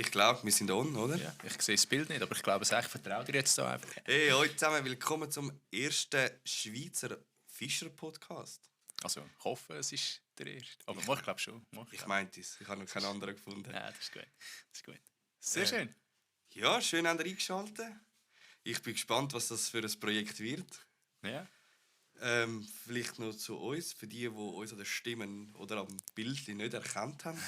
Ich glaube, wir sind on, oder? Ja, ich sehe das Bild nicht, aber ich glaube, ich vertraue dir jetzt da einfach. Hey, hallo zusammen, willkommen zum ersten Schweizer Fischer-Podcast. Also, ich hoffe, es ist der erste. Aber ich glaube schon. Ich meinte es, ich habe noch keinen anderen gefunden. Ja, das ist gut. Sehr schön. Ja, schön, habt ihr eingeschaltet. Ich bin gespannt, was das für ein Projekt wird. Ja. Vielleicht noch zu uns, für die uns an den Stimmen oder am Bild nicht erkannt haben.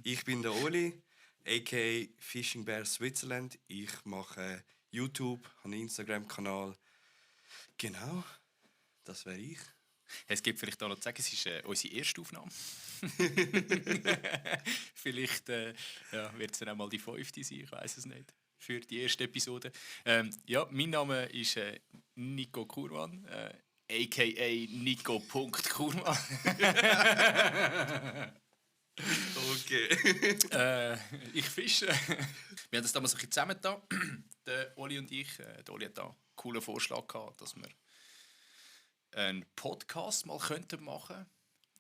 Ich bin der Oli, a.k.a. Fishing Bear Switzerland. Ich mache YouTube, habe einen Instagram-Kanal. Genau, das wäre ich. Es gibt vielleicht auch noch zu sagen, es ist unsere erste Aufnahme. Vielleicht wird es dann auch mal die 5. sein, ich weiß es nicht. Für die erste Episode. Ja, mein Name ist Nico Kurmann, a.k.a. Nico.Kurmann. Okay. Ich fische. Wir haben das damals ein bisschen zusammengetan, der Oli und ich. Der Oli hat da einen coolen Vorschlag gehabt, dass wir einen Podcast mal könnten machen.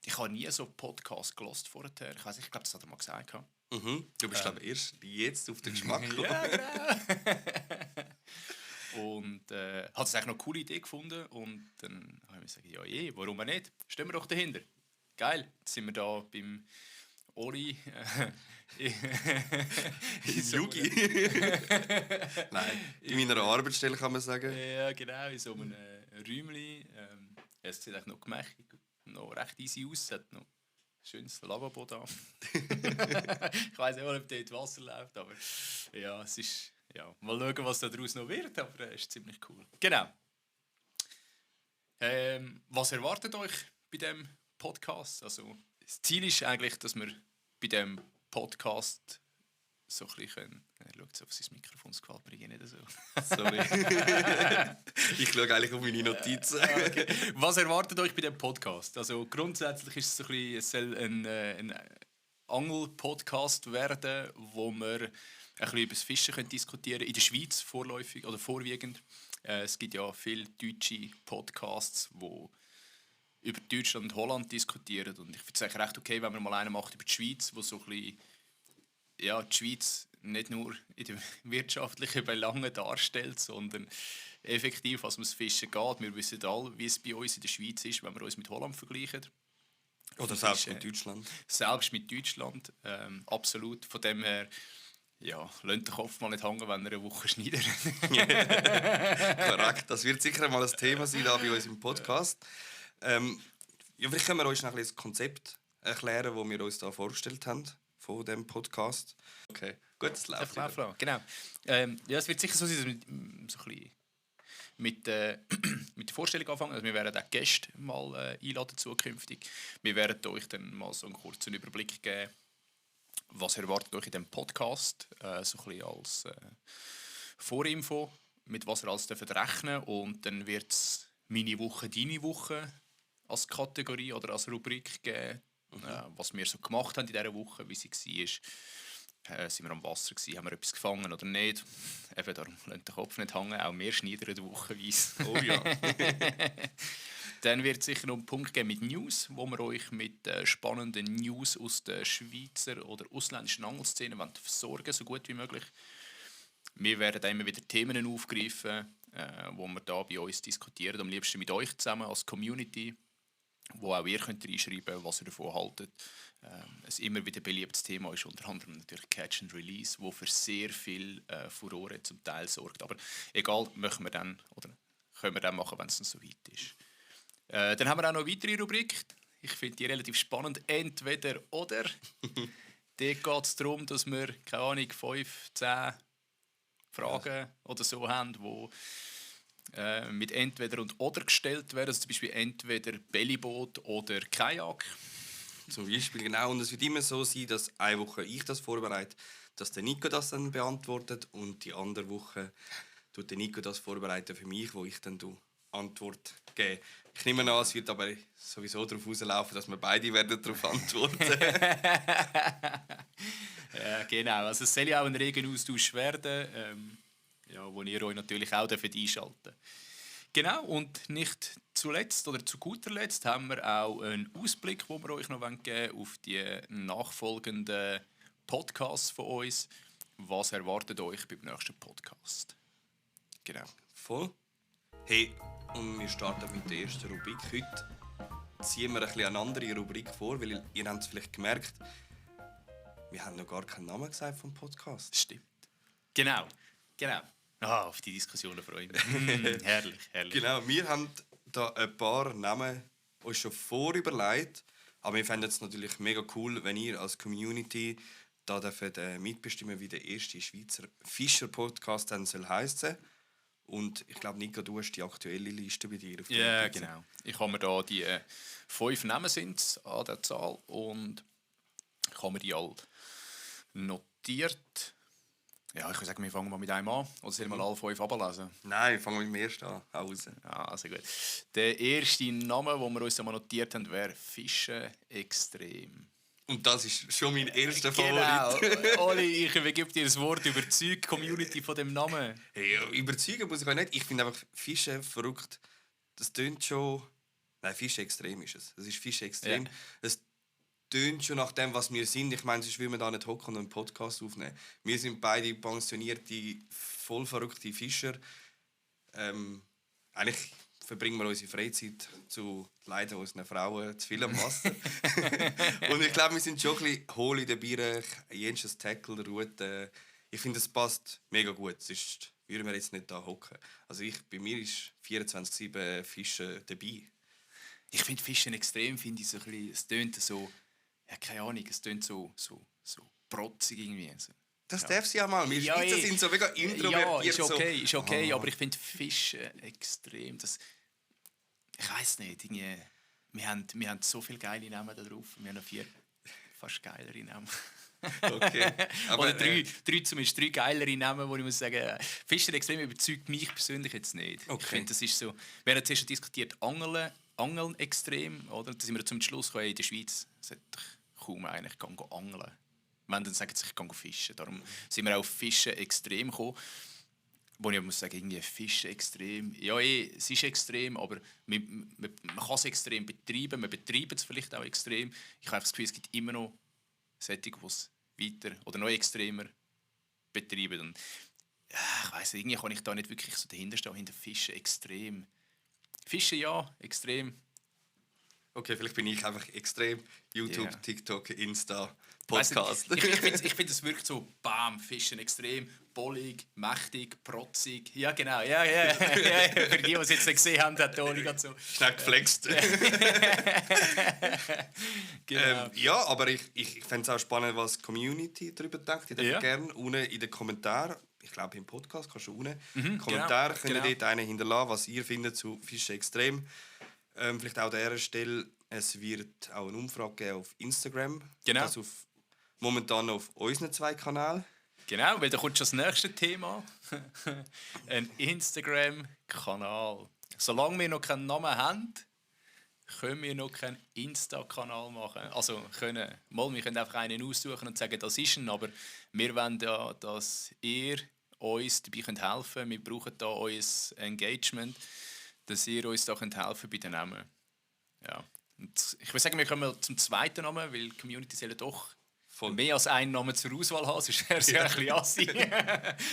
Ich habe nie so einen Podcast gehört vorher. Ich glaube, das hat er mal gesagt. Mhm. Du bist glaube erst jetzt auf den Geschmack gekommen. Ja, genau. Und habe es eigentlich noch eine coole Idee gefunden. Und dann habe ich mir gesagt, ja, warum nicht? Stehen wir doch dahinter. Geil, jetzt sind wir da beim Oli. Yugi. Nein, in meiner Arbeitsstelle kann man sagen. Ja, genau, in so einem Räumchen. Es sieht eigentlich noch gemächtig, noch recht easy aus. Es hat noch ein schönes Lavabo da. Ich weiss nicht, ob dort Wasser läuft, aber ja, es ist... Ja, mal schauen, was daraus noch wird, aber es ist ziemlich cool. Genau. Was erwartet euch bei diesem Podcast? Also, das Ziel ist eigentlich, dass wir bei diesem Podcast so ein bisschen... Schaut auf sein Mikrofon, das gefällt mir nicht so. Sorry. Ich schaue eigentlich auf meine Notizen. Okay. Was erwartet euch bei diesem Podcast? Also grundsätzlich ist es so ein bisschen, es soll ein Angel-Podcast werden, wo wir ein bisschen über das Fischen diskutieren können. In der Schweiz vorläufig oder vorwiegend. Es gibt ja viele deutsche Podcasts, die über Deutschland und Holland diskutieren. Und ich finde es eigentlich recht okay, wenn man mal einen macht über die Schweiz, wo so ein bisschen, ja, die Schweiz nicht nur in den wirtschaftlichen Belangen darstellt, sondern effektiv, was um das Fischen geht. Wir wissen alle, wie es bei uns in der Schweiz ist, wenn wir uns mit Holland vergleichen. Oder selbst mit Deutschland. Selbst mit Deutschland, absolut. Von dem her, ja, lasst den Kopf mal nicht hängen, wenn ihr eine Woche schneidet. Korrekt, das wird sicher mal ein Thema sein da bei uns im Podcast. Ja, vielleicht können wir euch noch ein bisschen das Konzept erklären, das wir uns da vorgestellt haben von diesem Podcast. Okay, gut, das läuft. Genau. Ja, es wird sicher so sein, dass wir so ein bisschen mit der Vorstellung anfangen. Also wir werden auch Gäste mal einladen zukünftig. Wir werden euch dann mal so einen kurzen Überblick geben, was erwartet euch in diesem Podcast, so ein bisschen als Vorinfo, mit was ihr alles rechnen dürft. Und dann wird es «Meine Woche, deine Woche» als Kategorie oder als Rubrik geben, was wir so gemacht haben in dieser Woche, wie sie war. Sind wir am Wasser gewesen, haben wir etwas gefangen oder nicht? Eben, darum lasst den Kopf nicht hängen, auch wir schneidern wochenweise. Oh ja. Dann wird es sicher noch einen Punkt geben mit News, wo wir euch mit spannenden News aus der Schweizer oder ausländischen Angelszene versorgen, so gut wie möglich. Wir werden immer wieder Themen aufgreifen, wo wir da bei uns diskutieren, am liebsten mit euch zusammen als Community, wo auch ihr könnt reinschreiben könnt, was ihr davon haltet. Ein immer wieder beliebtes Thema ist unter anderem natürlich Catch and Release, wo für sehr viel Furore zum Teil sorgt. Aber egal, machen wir dann, oder können wir dann machen, wenn es dann so weit ist. Dann haben wir auch noch eine weitere Rubrik. Ich finde die relativ spannend. Entweder oder. Dort geht es darum, dass wir, keine Ahnung, 5, 10 Fragen oder so haben, die mit entweder und oder gestellt werden. Also zum Beispiel entweder Bellyboot oder Kajak. Zum Beispiel, genau. Und es wird immer so sein, dass eine Woche ich das vorbereite, dass der Nico das dann beantwortet und die andere Woche tut der Nico das vorbereiten für mich, wo ich dann die Antwort gebe. Ich nehme an, es wird aber sowieso darauf rauslaufen, dass wir beide werden darauf antworten. Ja, genau. Also es soll ja auch ein regen Austausch werden, wo ihr euch natürlich auch einschalten dürft. Genau, und nicht zuletzt oder zu guter Letzt haben wir auch einen Ausblick, den wir euch noch geben wollen auf die nachfolgenden Podcasts von uns. was erwartet euch beim nächsten Podcast? Genau. Voll. Hey, und wir starten mit der ersten Rubrik. Heute ziehen wir ein bisschen eine andere Rubrik vor, weil ihr habt es vielleicht gemerkt, wir haben noch gar keinen Namen gesagt vom Podcast. Stimmt. Genau. Auf die Diskussionen freue ich mich. Herrlich. Genau, wir haben da ein paar Namen uns schon vorüberlegt, aber wir fänden es natürlich mega cool, wenn ihr als Community da dürft, mitbestimmen, wie der erste Schweizer Fischer-Podcast dann soll heissen. Und ich glaube, Nico, du hast die aktuelle Liste bei dir. Auf Ja, Notizen. genau. Ich habe mir da die 5 Namen sind an der Zahl und ich habe mir die alle notiert. Ja, ich würde sagen, wir fangen mal mit einem an. Oder sollen wir alle 5 ablesen? Nein, fangen wir mit dem ersten an. Raus. Ja, also gut. Der erste Name, den wir uns einmal notiert haben, wäre Fische extrem. Und das ist schon mein erster Favorit. Genau. Oli, ich übergebe dir das Wort. Überzeug die Community von dem Namen. Hey, überzeugen muss ich auch nicht. Ich finde einfach Fische verrückt. Das tönt schon... Nein, Fische extrem ist es. Das ist Fische extrem. Ja. Es tönt schon nach dem, was wir sind. Ich meine, sonst will man da nicht hocken und einen Podcast aufnehmen. Wir sind beide pensionierte, voll verrückte Fischer. Eigentlich verbringen wir unsere Freizeit zu leiden unseren Frauen zu viel am Wasser. Und ich glaube, wir sind schon ein bisschen hohl in der Biere, jenseits Tackle, Route. Ich finde, es passt mega gut. Sonst würden wir jetzt nicht da hocken. Also bei mir ist 24/7 Fischen dabei. Ich finde Fischen extrem, finde ich so ein bisschen, es tönt so, ja, keine Ahnung, es tönt so protzig irgendwie. So. Das darf sie ja mal. Wir Ja, Schweizer sind so mega introvertiert. Ja, ist okay, aber ich finde Fischen extrem, ich weiß nicht, irgendwie, wir haben so viele geile Namen da drauf, wir haben noch 4 fast geilere Namen. Okay. Aber, Oder 3 zumindest, 3 geilere Namen, wo ich muss sagen, Fischen extrem überzeugt mich persönlich jetzt nicht. Okay. Ich finde, das ist so, wir haben zuerst diskutiert, Angeln extrem, oder? Da sind wir zum Schluss gekommen, in der Schweiz sollte ich kaum eigentlich angeln. Wenn, dann sagen sie, ich gehe fischen. Darum sind wir auf Fischen extrem gekommen. Wo ich muss sagen, irgendwie Fischen extrem. Ja, es ist extrem, aber man kann es extrem betreiben. Man betreibt es vielleicht auch extrem. Ich habe das Gefühl, es gibt immer noch solche, die es weiter oder noch extremer betreiben. Und, ja, ich weiss, irgendwie kann ich da nicht wirklich so dahinter stehen, hinter Fischen extrem. Fischen ja, extrem. okay, vielleicht bin ich einfach extrem. YouTube, Ja. TikTok, Insta, Weiss Podcast. nicht, ich find, es wirkt so, bam, Fischen extrem, bollig, mächtig, protzig. Ja, genau. Ja. Für die, die es jetzt nicht gesehen haben, hat Toni gerade so. Schnell geflext. Genau. Ja, aber ich fände es auch spannend, was die Community darüber denkt. Ich würde Ja. gerne unten in den Kommentaren, ich glaube im Podcast kannst du unten, genau, Kommentare könnt ihr genau. dort einen hinterlassen, was ihr findet zu Fischen extrem. Vielleicht auch an dieser Stelle, es wird auch eine Umfrage geben auf Instagram. Genau. Das momentan auf unseren 2 Kanälen. Genau, weil da kommt schon das nächste Thema. Ein Instagram-Kanal. Solange wir noch keinen Namen haben, können wir noch keinen Insta-Kanal machen. Also wir können einfach einen aussuchen und sagen, das ist ein, aber wir wollen ja, dass ihr uns dabei helfen könnt. Wir brauchen da euer Engagement, dass ihr uns da helfen könnt bei den Namen. Ja. Und ich würde sagen, wir kommen zum zweiten Namen, weil die Community soll doch Voll. mehr als einen Namen zur Auswahl haben, sonst wäre es ja ein bisschen assi.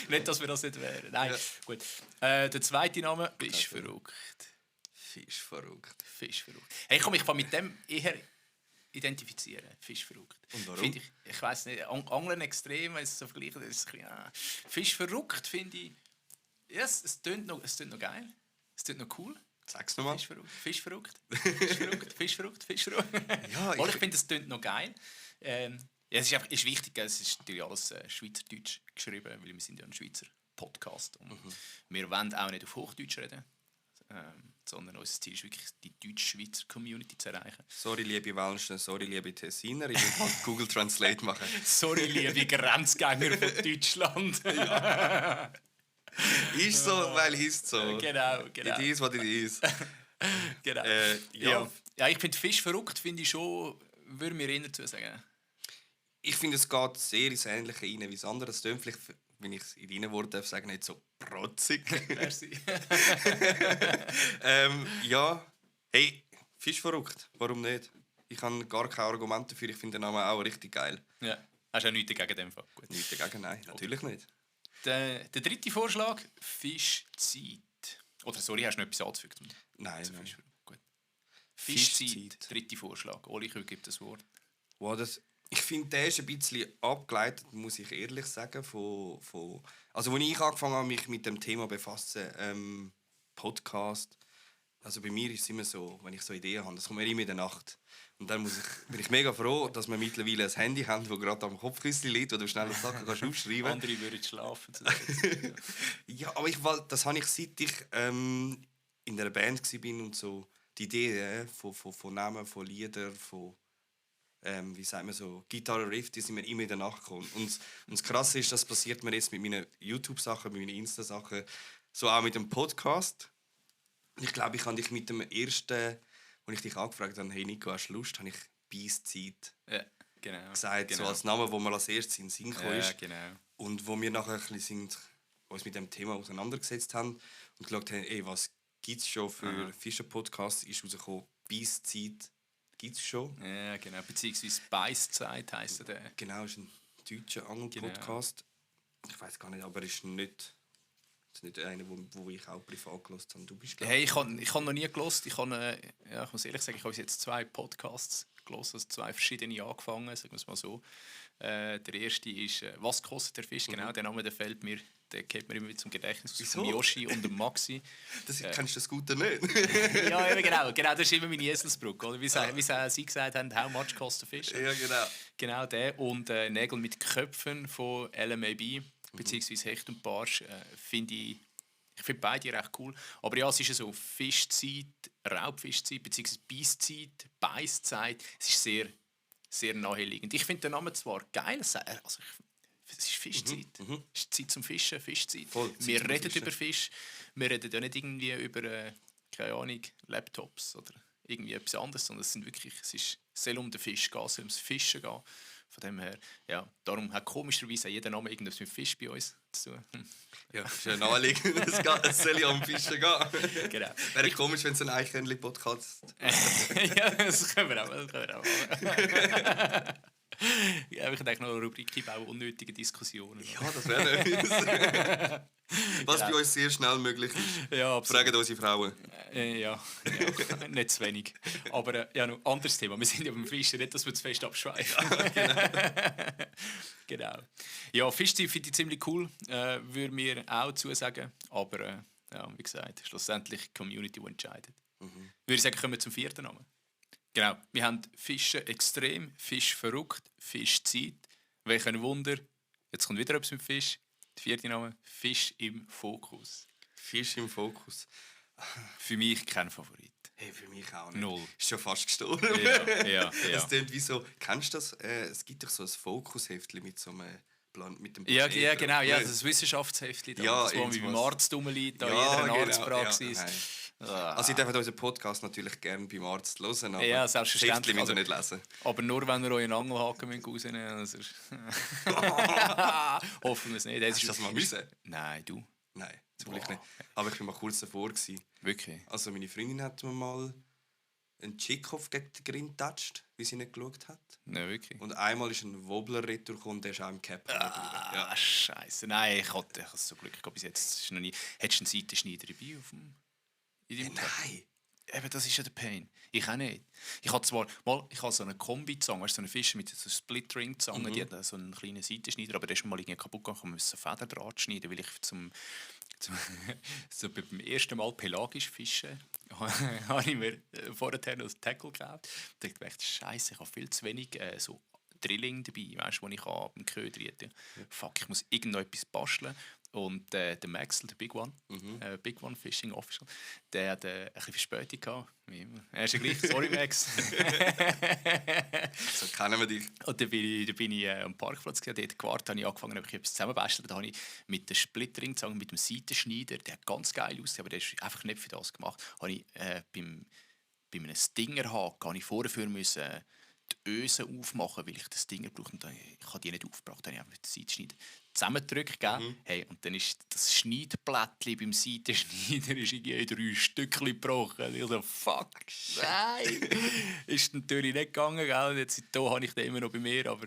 Nicht, dass wir das nicht wären. Nein, Ja. gut. Der zweite Name ist verrückt. Fisch verrückt. Fisch verrückt. Hey, komm, ich kann mit dem eher identifizieren. Fisch verrückt. Und warum? Find ich weiss nicht. Angeln extrem, wenn es so vergleichen, das ist ein bisschen, Fisch verrückt finde ich. Ja, es tönt noch geil. Es tönt noch cool. Sag's nochmal. Fisch verrückt. Fisch verrückt. Ja, Weil ich finde, es tönt noch geil. Ja, es ist wichtig, es ist natürlich alles Schweizerdeutsch geschrieben, weil wir sind ja ein Schweizer Podcast. Und wir wollen auch nicht auf Hochdeutsch reden, sondern unser Ziel ist wirklich, die deutsch-Schweizer Community zu erreichen. Sorry, liebe Welschen, sorry, liebe Tessiner. Ich will halt Google Translate machen. Sorry, liebe Grenzgänger von Deutschland. Ist so, weil ist so. Genau. It is what it is. Genau. Ja. Ja, ich finde Fisch verrückt, finde ich schon, würde mir eher dazu sagen. Ich finde, es geht sehr ins Ähnliche rein wie das andere. Es klingt vielleicht, wenn ich es in deinen Worten darf sagen, nicht so protzig. Merci. Ja, hey, Fisch verrückt. Warum nicht? Ich habe gar kein Argument dafür. Ich finde den Namen auch richtig geil. Ja. Hast du auch nichts dagegen in dem Fall? Gut. Nichts dagegen, nein, natürlich nicht. Der dritte Vorschlag, Fischzeit. Oder sorry, hast du noch etwas anzufügen? Nein. Gut. Fischzeit, dritter Vorschlag. Oli, ich gebe das Wort. Wow, ich finde, der ist ein bisschen abgeleitet, muss ich ehrlich sagen, also als ich angefangen habe, mich mit dem Thema befassen, Podcast, also bei mir ist es immer so, wenn ich so Ideen habe, das kommt mir immer in der Nacht. Und dann bin ich mega froh, dass wir mittlerweile ein Handy haben, das gerade am Kopfkissen liegt, wo du schnell Sachen kannst aufschreiben kannst. Andere würden schlafen. Ja, aber das habe ich, seit ich in einer Band war und so, die Ideen von Namen, von Liedern, von wie sagt man so, Gitarre-Riff, die sind mir immer in der Nacht gekommen. Und das Krasse ist, das passiert mir jetzt mit meinen YouTube-Sachen, mit meinen Insta-Sachen, so auch mit dem Podcast. Ich glaube, ich habe dich mit dem ersten, als ich dich angefragt habe, hey Nico, hast du Lust, habe ich Beiszeit gesagt, so als Name, wo mir als erstes in den Sinn gekommen ist. Genau. Und wo wir nachher ein bisschen uns mit dem Thema auseinandergesetzt haben und geschaut haben, ey, was gibt es schon für Fischer-Podcasts, ist rausgekommen, Beiszeit gibt es schon. Ja, genau. Beziehungsweise Beißzeit heisst der. Genau, ist ein deutscher Angel-Podcast. Genau. Ich weiß gar nicht, aber es ist nicht einer, wo ich auch privat gehört habe. Du bist, hey, ich habe noch nie gehört. Ich muss ehrlich sagen, ich habe jetzt 2 Podcasts gehört, also 2 verschiedene angefangen, sagen wir es mal so. Der erste ist «Was kostet der Fisch?» Genau, der Name, der fällt mir, der geht mir immer wieder zum Gedächtnis aus von Yoshi und dem Maxi. Kennst du das Gute nicht? Ja, eben genau, das ist immer meine Eselsbrücke. Oder? Wie sie gesagt haben, «How much cost the fish?» Ja, genau. Genau, der. Und «Nägel mit Köpfen» von LMAB, beziehungsweise «Hecht und Barsch», finde ich beide recht cool. Aber ja, es ist so Fischzeit, Raubfischzeit, beziehungsweise Beißzeit. Es ist sehr, sehr naheliegend. Ich finde den Namen zwar geil, also es ist Fischzeit. Es ist Zeit zum Fischen, Fischzeit. Wir reden über Fisch. Wir reden ja nicht irgendwie über, keine Ahnung, Laptops oder irgendwie etwas anderes, sondern es soll um den Fisch gehen, es soll ums Fischen gehen. Von dem her, ja, darum hat komischerweise jeder Name irgendwas mit Fisch bei uns zu tun. Ja, das ist ja naheliegend. Es soll ja um Fischen gehen. Genau. Wäre komisch, wenn es ein Eichhörnchen-Podcast ja, das können wir auch machen. Ja, ich denke noch eine Rubrik einbauen, unnötige Diskussionen. Ja, das wäre etwas. Was bei uns sehr schnell möglich ist. Ja, fragen unsere Frauen. Ja, nicht zu wenig. Aber ja, noch ein anderes Thema. Wir sind ja beim Fischen, nicht, dass wir zu fest abschweifen. Ja, genau. Ja, Fischzeit finde ich ziemlich cool. Würde mir auch zusagen. Aber ja, wie gesagt, schlussendlich die Community, die entscheidet. Würde ich sagen, kommen wir zum 4. Namen. Genau, wir haben Fischen extrem, Fisch verrückt, Fischzeit. Welch ein Wunder. Jetzt kommt wieder etwas mit Fisch. Der 4. Name, Fisch im Fokus. Fisch im Fokus. Für mich kein Favorit. Hey, für mich auch nicht. 0. Ist schon fast gestorben. Ja. Es klingt wie so, kennst du das? Es gibt doch so ein Fokusheftchen mit so einem mit dem ja, genau, ja, das Wissenschaftsheftchen, das wo man beim Arzt rumliegt, da in jeder Arztpraxis. Ja, also ich darf unseren Podcast natürlich gerne beim Arzt hören, aber ja, selbstverständlich. Heftchen müssen wir nicht lesen. Aber nur, wenn ihr euren Angelhaken rausnehmen müsst. Hoffen wir es nicht. Hast du das mal müssen? Nein, du? Nein, zum Glück nicht. Aber ich war mal kurz davor. Wirklich? Also meine Freundin hat mir mal einen Tschikow gegen den Grin getatscht, wie sie nicht geschaut hat. Nein, wirklich? Und einmal ist ein Wobbler retour gekommen, der ist auch im Cap. Ja. Scheiße. Nein, ich hatte so Glück bis jetzt. Ist noch nie. Hättest du einen Seitenschneider dabei auf dem... Nein. Eben, das ist ja der Pain. Ich auch nicht. Ich habe zwar mal, so eine Kombi-Zange, weißt du, so einen Fischer mit so einer Split-Ring-Zange, die hat so einen kleinen Seitenschneider, aber der ist mir mal irgendwie kaputt gegangen, ich musste Federdraht schneiden, weil ich so beim ersten Mal pelagisch fischen habe ich mir vorher noch ein Tackle gekauft. Da dachte ich echt, Scheiße, ich habe viel zu wenig so Drilling dabei, weißt du, wo ich am Köder riete. Fuck, ich muss irgendetwas basteln. Und der Maxel, der Big One, Big One Fishing Official, der hat ein bisschen Verspätung gehabt. Wie immer. Er ist ja gleich, sorry Max. So kennen wir dich. Und dann bin ich am Parkplatz dort gewartet, habe ich angefangen, habe ich etwas zusammenbasteln. Da habe ich mit der Splitring-Zange, mit dem Seitenschneider, der hat ganz geil ausgesehen, aber der ist einfach nicht für das gemacht, habe ich bei einem Stingerhaken vorher müssen die Ösen aufmachen, weil ich das Stinger brauche. Und ich habe die nicht aufgebracht, dann habe ich einfach mit der Seitenschneider zusammengedrückt. Hey, und dann ist das Schneidblättchen beim Seitenschneider ist irgendwie in 3 Stückchen gebrochen. Ich so, fuck, nein! Ist natürlich nicht gegangen, gell? Und jetzt habe ich den immer noch bei mir, aber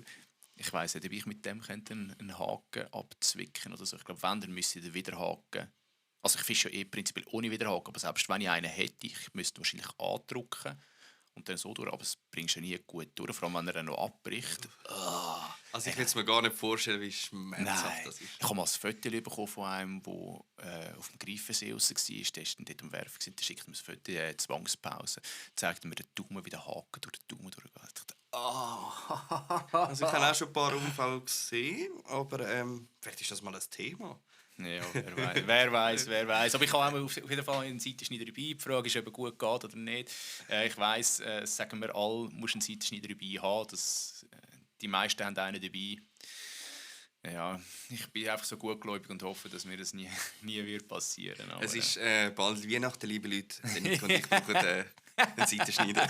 Ich weiss nicht, ob ich mit dem könnte einen Haken abzwicken oder so. Ich glaube, wenn, dann müsste ich den Widerhaken. Also ich fische ja prinzipiell ohne Widerhaken, aber selbst wenn ich einen hätte, ich müsste wahrscheinlich andrücken und dann so durch, aber es bringst du nie gut durch, vor allem wenn er dann noch abbricht. Also ich kann es mir gar nicht vorstellen, wie schmerzhaft Nein. das ist. Ich habe mal ein Foto bekommen von einem, der auf dem Greifensee raus war. Der war dort am Werfen. Der schickt mir ein Foto, Zwangspause. Zeigt mir den Daumen, wie der Haken durch den Daumen durchgeht. Ich dachte, Also ich habe auch schon ein paar Unfälle gesehen, aber vielleicht ist das mal ein Thema. ja, wer weiß. Aber ich habe auf jeden Fall einen Seitenschneider dabei. Die Frage ist, ob er gut geht oder nicht. Ich weiss, sagen wir alle, musst einen Seitenschneider dabei haben. Die meisten haben einen dabei. Ja, ich bin einfach so gutgläubig und hoffe, dass mir das nie wird passieren. Aber, Es ist bald Weihnachten, liebe Leute. Der Nico und ich brauchen einen Seitenschneider.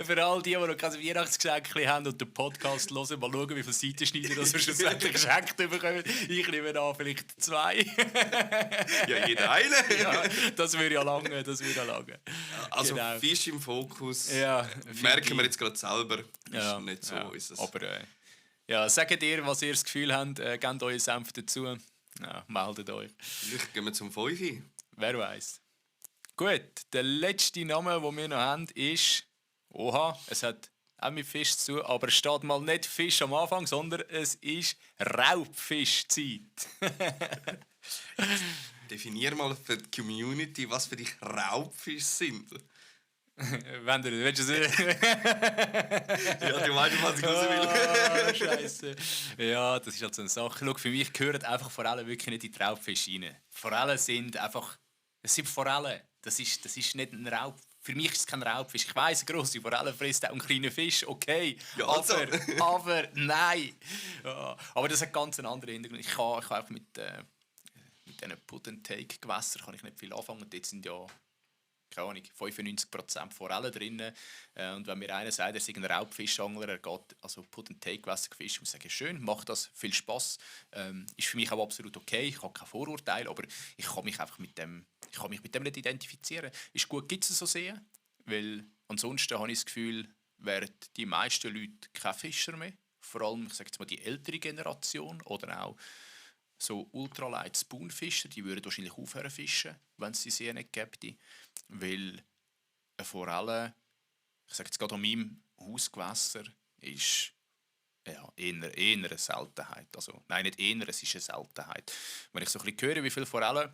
Für all die noch kein Weihnachtsgeschenk haben und den Podcast hören, mal schauen, wie viele Seitenschneider das wir schlussendlich geschenkt bekommen. Ich nehme an, vielleicht 2. Ja, jeder eine. Ja, das würde ja lange. Also Genau. Fisch im Fokus. Ja, Merken wir jetzt gerade selber. Ja, Ist nicht so. ja. Ist es. Aber ja, sagt ihr, was ihr das Gefühl habt, gebt euren Senf dazu. Ja, meldet euch. Vielleicht gehen wir zum 5. Wer weiß. Gut, der letzte Name, den wir noch haben, ist. Oha, es hat auch mit Fisch zu tun, aber es steht mal nicht Fisch am Anfang, sondern es ist Raubfischzeit. Definier mal für die Community, was für dich Raubfische sind. Wenn du willst du es. Ja, du weißt, was ich raus will. Scheiße. Ja, das ist halt so eine Sache. Schau, für mich gehören einfach Forellen wirklich nicht in die Raubfische rein. Forellen sind einfach. Es sind Forellen. Das ist nicht ein Raub. Für mich ist es kein Raubfisch. Ich weiss, eine grosse Forelle frisst auch einen kleinen Fisch, okay. Ja, also. aber nein. Ja, aber das hat ganz einen anderen Hintergrund. Ich kann auch mit diesen Put-and-Take-Gewässern kann ich nicht viel anfangen. Dort sind ja, keine Ahnung, 95% Forellen drin. Und wenn mir einer sagt, er ist ein Raubfischangler, er geht also Put-and-Take-Gewässer gefischt, muss ich sagen, schön, macht das viel Spass. Ist für mich auch absolut okay, ich habe kein Vorurteil, aber ich kann mich einfach mit dem nicht identifizieren. Ist gut, gibt es so sehr, weil ansonsten habe ich das Gefühl, wären die meisten Leute keine Fischer mehr. Vor allem, ich sage jetzt mal, die ältere Generation oder auch so ultralight Spoonfischer, die würden wahrscheinlich aufhören fischen, wenn es sie nicht gäbe. Weil eine Forelle, ich sage jetzt gerade an meinem Hausgewässer, ist ja, eher eine Seltenheit. Also, nein, nicht eher, es ist eine Seltenheit. Wenn ich so ein bisschen höre, wie viele Forellen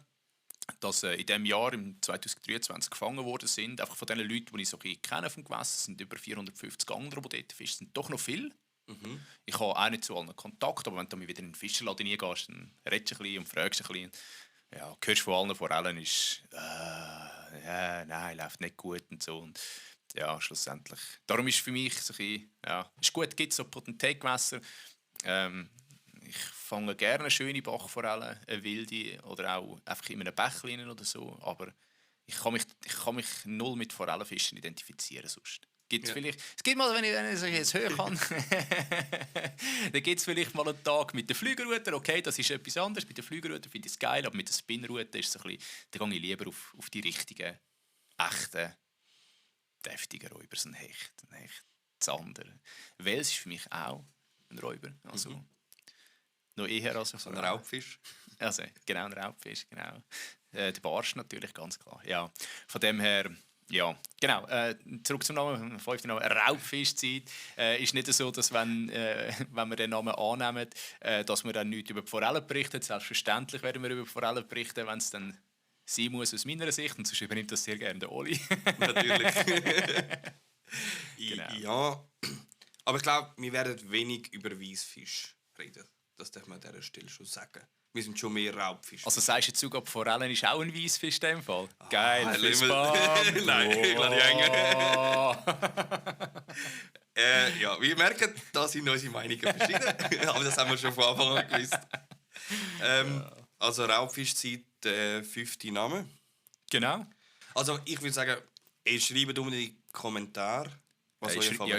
dass in diesem Jahr, im 2023, gefangen worden sind, einfach von den Leuten, die ich so ein bisschen kenne vom Gewässer, sind über 450 andere, die dort fischen, sind doch noch viel. Mhm. Ich habe auch nicht zu allen Kontakt, aber wenn du wieder in den Fischerladen reingehst, dann redest du ein bisschen und fragst ein bisschen. Ja, hörst von allen Forellen ist ja, nein, läuft nicht gut und so. Und ja, schlussendlich. Darum ist für mich so ein bisschen, ja, ist gut, gibt es so Put-and-Take-Gewässer. Ich fange gerne schöne Bachforellen, eine wilde oder auch einfach in einem Bächlein oder so, aber ich kann mich null mit Forellenfischen identifizieren sonst. Gibt's vielleicht, es gibt mal, wenn ich jetzt hören kann, dann gibt es vielleicht mal einen Tag mit den Flügerruten. Okay, das ist etwas anderes. Mit den Flügerruten finde ich es geil, aber mit den Spinnerruten ist es ein bisschen, da gehe ich lieber auf die richtigen, echten, deftigen Räuber, so ein Hecht, Zander. Wels ist für mich auch ein Räuber, also noch eher als ein Raubfisch. Also, genau, ein Raubfisch, genau. Der Barsch natürlich, ganz klar. Ja, von dem her, ja, genau. Zurück zum Namen, 5. Name, Raubfischzeit. Ist nicht so, dass wenn wir den Namen annehmen, dass wir dann nichts über die Forellen berichten. Selbstverständlich werden wir über die Forellen berichten, wenn es dann sein muss aus meiner Sicht. Und sonst übernimmt das sehr gerne der Oli. Natürlich. Genau. Ja, aber ich glaube, wir werden wenig über Weissfisch reden. Das darf man an dieser Stelle schon sagen. Wir sind schon mehr Raubfische. Also sagst du jetzt sogar, die Forellen ist auch ein Weissfisch in dem Fall? Geil, Nein, ich lasse die hängen. Ja, wir merken, da sind unsere Meinungen verschieden. Aber das haben wir schon von Anfang an gewusst. Also Raubfischzeit, 5. Name. Genau. Also ich würde sagen, ihr schreibt unten in die Kommentare.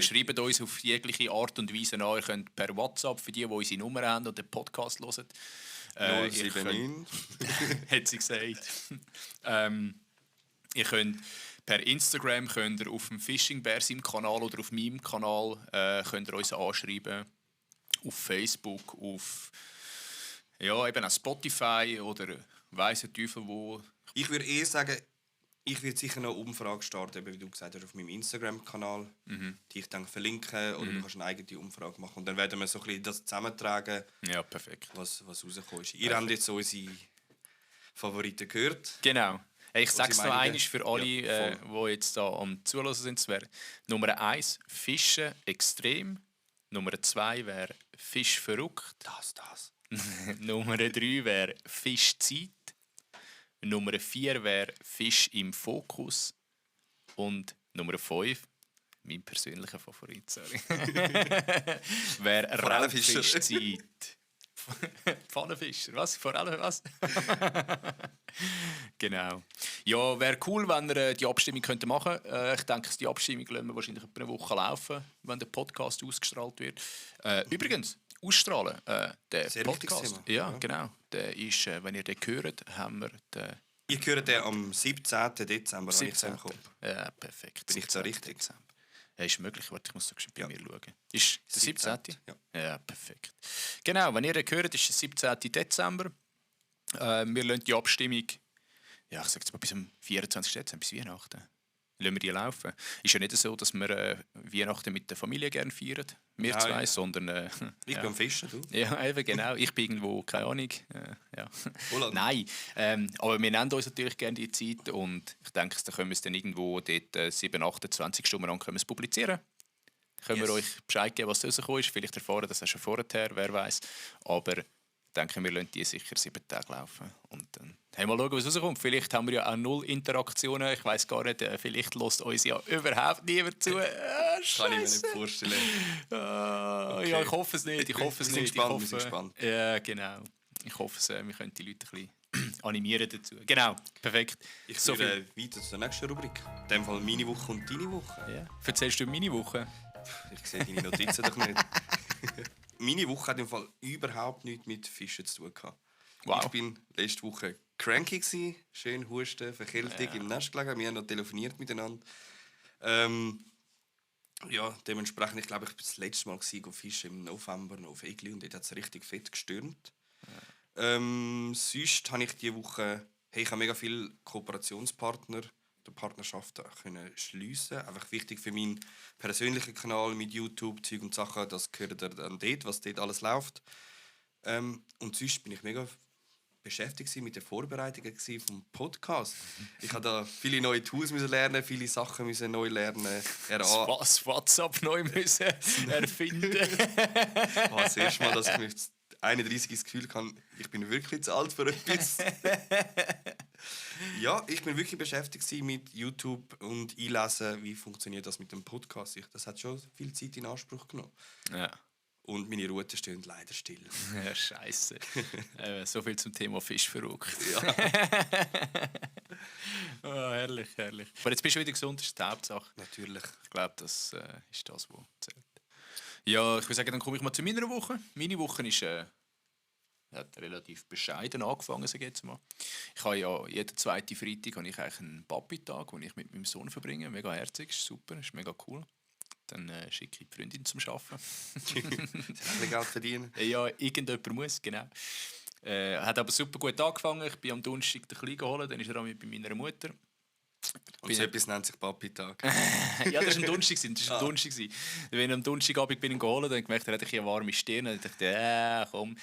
Schreibt uns auf jegliche Art und Weise an. Ihr könnt per WhatsApp, für die unsere Nummer haben und den Podcast hören. 079. Hat sie gesagt. Ihr könnt per Instagram könnt ihr auf dem Fishing Bears im Kanal oder auf meinem Kanal könnt ihr uns anschreiben. auf Facebook, auf eben auf Spotify oder weiss der Teufel wo. Ich würde eher sagen, ich würde sicher noch eine Umfrage starten, wie du gesagt hast, auf meinem Instagram-Kanal, die ich dann verlinke, oder du kannst eine eigene Umfrage machen. Und dann werden wir so ein bisschen das zusammentragen, Ja, perfekt. was rausgekommen ist. Ihr habt jetzt unsere Favoriten gehört. Genau. Ich sage es noch Meinungen? einmal für alle, Ja, voll. die jetzt da am Zuhören sind. Es wäre Nummer 1 Fischen extrem. Nummer 2 wäre Fisch verrückt. Das. Nummer 3 wäre Fischzeit. Nummer 4 wäre Fisch im Fokus. Und Nummer 5, mein persönlicher Favorit, sorry, wäre Forellenfischer. Raubfischzeit. Pfannenfischer, was? Forellen, was? Genau. Ja, wäre cool, wenn ihr die Abstimmung machen könnt. Ich denke, die Abstimmung lassen wir wahrscheinlich etwa eine Woche laufen, wenn der Podcast ausgestrahlt wird. Übrigens, ausstrahlen, der Sehr Podcast. wichtiges Thema. Ja, Ja. genau. Der ist, wenn ihr den hört, haben wir den Ich höre den am 17. Dezember, habe ich 17. im Kopf. Ja, perfekt. Bin ich da 17. richtig? Dezember. Ja, ist möglich. Warte, ich muss so bei Ja. mir schauen. Ist der 17.? 17., ja. Ja, perfekt. Genau, wenn ihr den hört, ist der 17. Dezember. Wir lassen die Abstimmung, ja, ich sage jetzt mal bis am 24. Dezember, bis Weihnachten. Lassen wir die laufen. Ist ja nicht so, dass wir Weihnachten mit der Familie gerne feiern, wir Nein. zwei, sondern... Ich ja. bin am Fischen, du. Ja, eben, genau. Ich bin irgendwo, keine Ahnung. Ja. Holland. Nein, aber wir nennen uns natürlich gerne die Zeit und ich denke, da können wir es dann irgendwo dort 7, 28 Stunden lang können wir es publizieren. Können wir Yes. euch Bescheid geben, was rausgekommen ist. Vielleicht erfahren das auch schon vorher, wer weiß. Aber ich denke, wir lassen die sicher 7 Tage laufen. Und dann haben wir mal schauen, was rauskommt. Vielleicht haben wir ja auch 0 Interaktionen. Ich weiss gar nicht, vielleicht lässt uns ja überhaupt niemand zu. Kann ich mir nicht Scheisse. vorstellen. Okay. Ja, ich hoffe es nicht. Ich hoffe es Wir sind nicht. gespannt, ich wir sind hoffe, gespannt. Ja, genau. Ich hoffe, wir können die Leute ein bisschen animieren dazu. Genau, perfekt. Ich So würde weiter zur nächsten Rubrik. In dem Fall meine Woche und deine Woche. Ja. Erzählst du meine Woche? Ich sehe deine Notizen doch nicht. Meine Woche hat im Fall überhaupt nichts mit Fischen zu tun gehabt. Wow. Ich bin letzte Woche cranky gsi, schön Husten, Verkältung im Nest gelegen. Wir haben noch telefoniert miteinander. Ja, dementsprechend, ich glaube, ich war das letzte Mal fischen im November noch auf Egli und dort hat es richtig fett gestürmt. Sonst habe ich diese Woche ich habe mega viele Kooperationspartner der Partnerschaften können schliessen. Einfach wichtig für meinen persönlichen Kanal mit YouTube, Zeug und Sachen, das gehört dann dort, was dort alles läuft. Und sonst bin ich mega beschäftigt mit den Vorbereitungen vom Podcast. Ich habe da viele neue Tools müssen lernen, viele Sachen müssen neu lernen. Was WhatsApp neu müssen erfinden. Das erste Mal, dass ich mit 31 das Gefühl habe, ich bin wirklich zu alt für etwas. Ja, ich bin wirklich beschäftigt mit YouTube und einlesen, wie funktioniert das mit dem Podcast. Das hat schon viel Zeit in Anspruch genommen. Ja. Und meine Routen stehen leider still. Ja, Scheiße. So viel zum Thema Fisch verrückt. Ja. Oh, herrlich, herrlich. Aber jetzt bist du wieder gesund, das ist die Hauptsache. Natürlich. Ich glaube, das ist das, was zählt. Ja, ich würde sagen, dann komme ich mal zu meiner Woche. Meine Woche ist, hat relativ bescheiden angefangen, sage ich jetzt mal. Ich habe ja jeden zweiten Freitag habe ich eigentlich einen Papi-Tag, den ich mit meinem Sohn verbringe. Mega herzig, ist super, ist mega cool. Dann schicke ich die Freundin zum Arbeiten. Sie hat ein bisschen Geld verdienen. Ja, irgendjemand muss, genau. Hat aber super gut angefangen. Ich bin am Donnerstag den Kleinen geholt, dann ist er auch mit bei meiner Mutter. Und so etwas nennt sich Papi-Tag. Ja, das war ein Donnerstag. Das war ein Donnerstag. Wenn ich am Donnerstagabend bin geholt, dann habe ich gemerkt, er hat eine warme Stirn. Dann dachte ich, komm,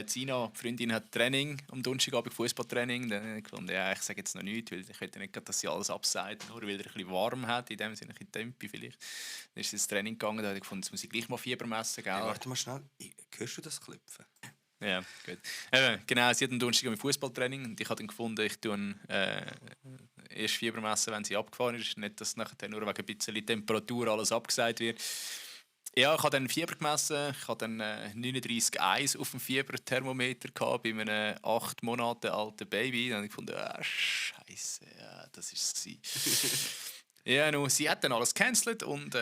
Zina, die Freundin, hat Training am Donnerstagabend, Fußballtraining. Dann habe ich gefunden, ja, ich sage jetzt noch nichts, weil ich möchte nicht, dass sie alles absagt, nur weil er ein bisschen warm hat, in dem Sinne ein bisschen Tempi vielleicht. Dann ist sie ins Training gegangen, dann habe ich gefunden, jetzt muss ich gleich mal Fieber messen. Gell? Hey, warte mal schnell, hörst du das Klopfen? Ja, gut. Genau, sie hat am Donnerstag mit Fußballtraining und ich habe dann gefunden, ich tue erst Fieber messen, wenn sie abgefahren ist. Nicht, dass nachher nur wegen ein bisschen Temperatur alles abgesagt wird. Ja, ich habe dann Fieber gemessen. Ich hatte dann 39,1 auf dem Fieberthermometer gehabt, bei einem 8 Monate alten Baby. Dann habe ich gefunden, Scheiße, ja, das war es. Ja, no, sie hat dann alles gecancelt und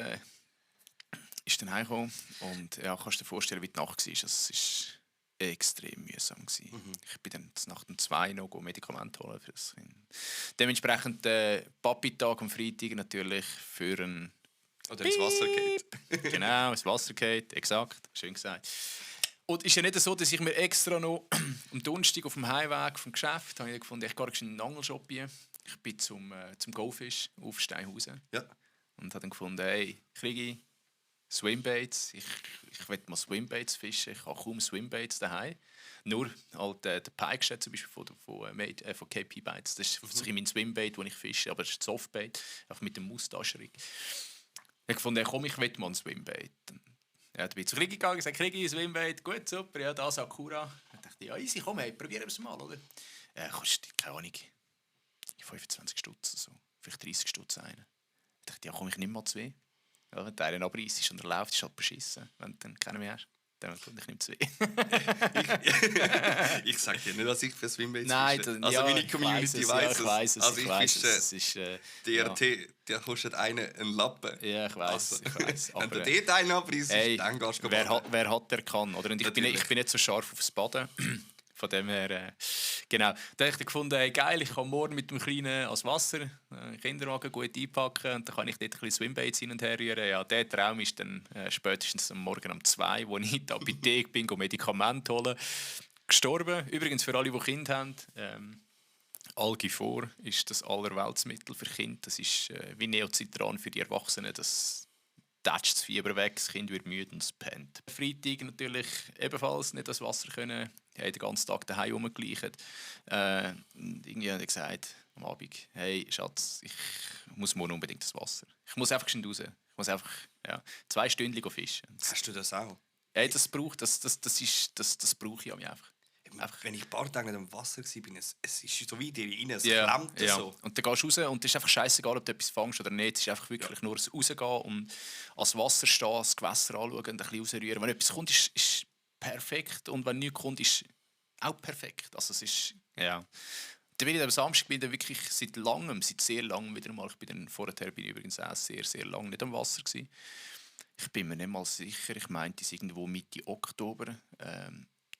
ist dann heimgekommen. Und ja, kannst du dir vorstellen, wie die Nacht war. Es war extrem mühsam. Ich bin dann nach dem 2 noch Medikamente holen für das Kind. Dementsprechend Papi-Tag am Freitag natürlich für einen Oder ins Wasser geht. Genau, ins Wasser geht, exakt, schön gesagt. Und es ist ja nicht so, dass ich mir extra noch am Donnerstag auf dem Heimweg vom Geschäft habe ich gefunden, ich gehe in einen Angelshop hier. Ich bin zum Goldfisch auf Steinhausen. Ja. Und habe dann gefunden, hey, kriege ich Swimbaits. Ich will mal Swimbaits fischen. Ich habe kaum Swimbaits daheim. Nur halt, der Pike zum Beispiel von KP Bites. Das ist mein Swimbait, den ich fische, aber das ist ein Softbait, einfach mit dem Mustascherig. Ich habe gefunden, komm, ich will mal ein Swimbait. Ja, dann bin ich zu Krigi gegangen, gesagt, Krigi, Swimbait, gut, super, ja, das Sakura. Dann dachte ich, ja, easy, komm, hey, probieren wir es mal, oder? Kostet, keine Ahnung, 25 Stutz oder so, vielleicht 30 Stutz einen. Dann dachte ich, ja, komm, ich nehme mal 2. Ja, wenn der einen abreißt und er läuft, ist halt beschissen, wenn du dann keinen mehr hast. Dann ich nehme 2. Ich sage dir nicht, dass ich für Swimbaits Nein, fische. also meine Community weiss es. Ich weiss es, also ich ich fische fische DRT, der kostet einen Lappen. Ja, ich weiss, Also, ich weiss. Wenn du dort einen abreißt, dann gehst du wer hat, der kann. Oder? Und ich bin nicht so scharf aufs Baden. Von dem her, genau. Da habe ich gefunden, hey, geil, ich kann morgen mit dem Kleinen ans Wasser, Kinderwagen gut einpacken und dann kann ich dort ein bisschen Swimbaits hin und her rühren. Ja, der Traum ist dann spätestens am Morgen um 2, wo ich in der Apotheke bin, um Medikamente holen, gestorben. Übrigens für alle, die Kinder haben, Algifor ist das Allerweltsmittel für Kinder. Das ist wie Neocitran für die Erwachsenen. Das tätscht das Fieber weg, das Kind wird müde und es pennt. Freitag natürlich ebenfalls nicht das Wasser können. Ich habe den ganzen Tag daheim rumgeleicht. Irgendwie habe ich gesagt am Abend, hey Schatz, ich muss morgen unbedingt das Wasser. Ich muss einfach schnell raus. Ich muss einfach 2 Stunden fischen. Hast du das auch? Hey, das brauche ich an mich einfach. Wenn ich ein paar Tage nicht am Wasser war, es ist so wie dir rein, es Ja, klemmt ja. so. Und dann gehst du raus und es ist einfach scheißegal, ob du etwas fängst oder nicht. Es ist einfach wirklich nur das Rausgehen und ans Wasser stehen, das Gewässer anschauen und ein bisschen rausrühren. Wenn etwas kommt, ist perfekt und wenn nichts kommt, ist auch perfekt. Also es ist, ja. Dann bin ich am Samstag wirklich seit sehr langem wieder mal. Vorher bin ich übrigens auch sehr, sehr lange nicht am Wasser gewesen. Ich bin mir nicht mal sicher, ich meinte es irgendwo Mitte Oktober.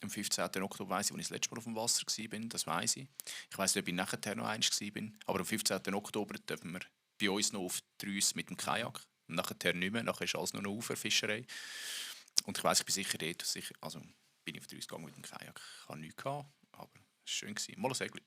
Am 15. Oktober weiss ich, als ich das letzte Mal auf dem Wasser war, das weiss ich. Ich weiss nicht, ob ich nachher noch eins war. Aber am 15. Oktober dürfen wir bei uns noch auf die Rüsse mit dem Kajak. Und nachher nicht mehr, nachher ist alles nur noch Uferfischerei. Und ich weiss, ich bin sicher dort, also bin ich auf die Rüsse gegangen mit dem Kajak. Ich hatte nichts, aber es war schön. Mal ein Segel.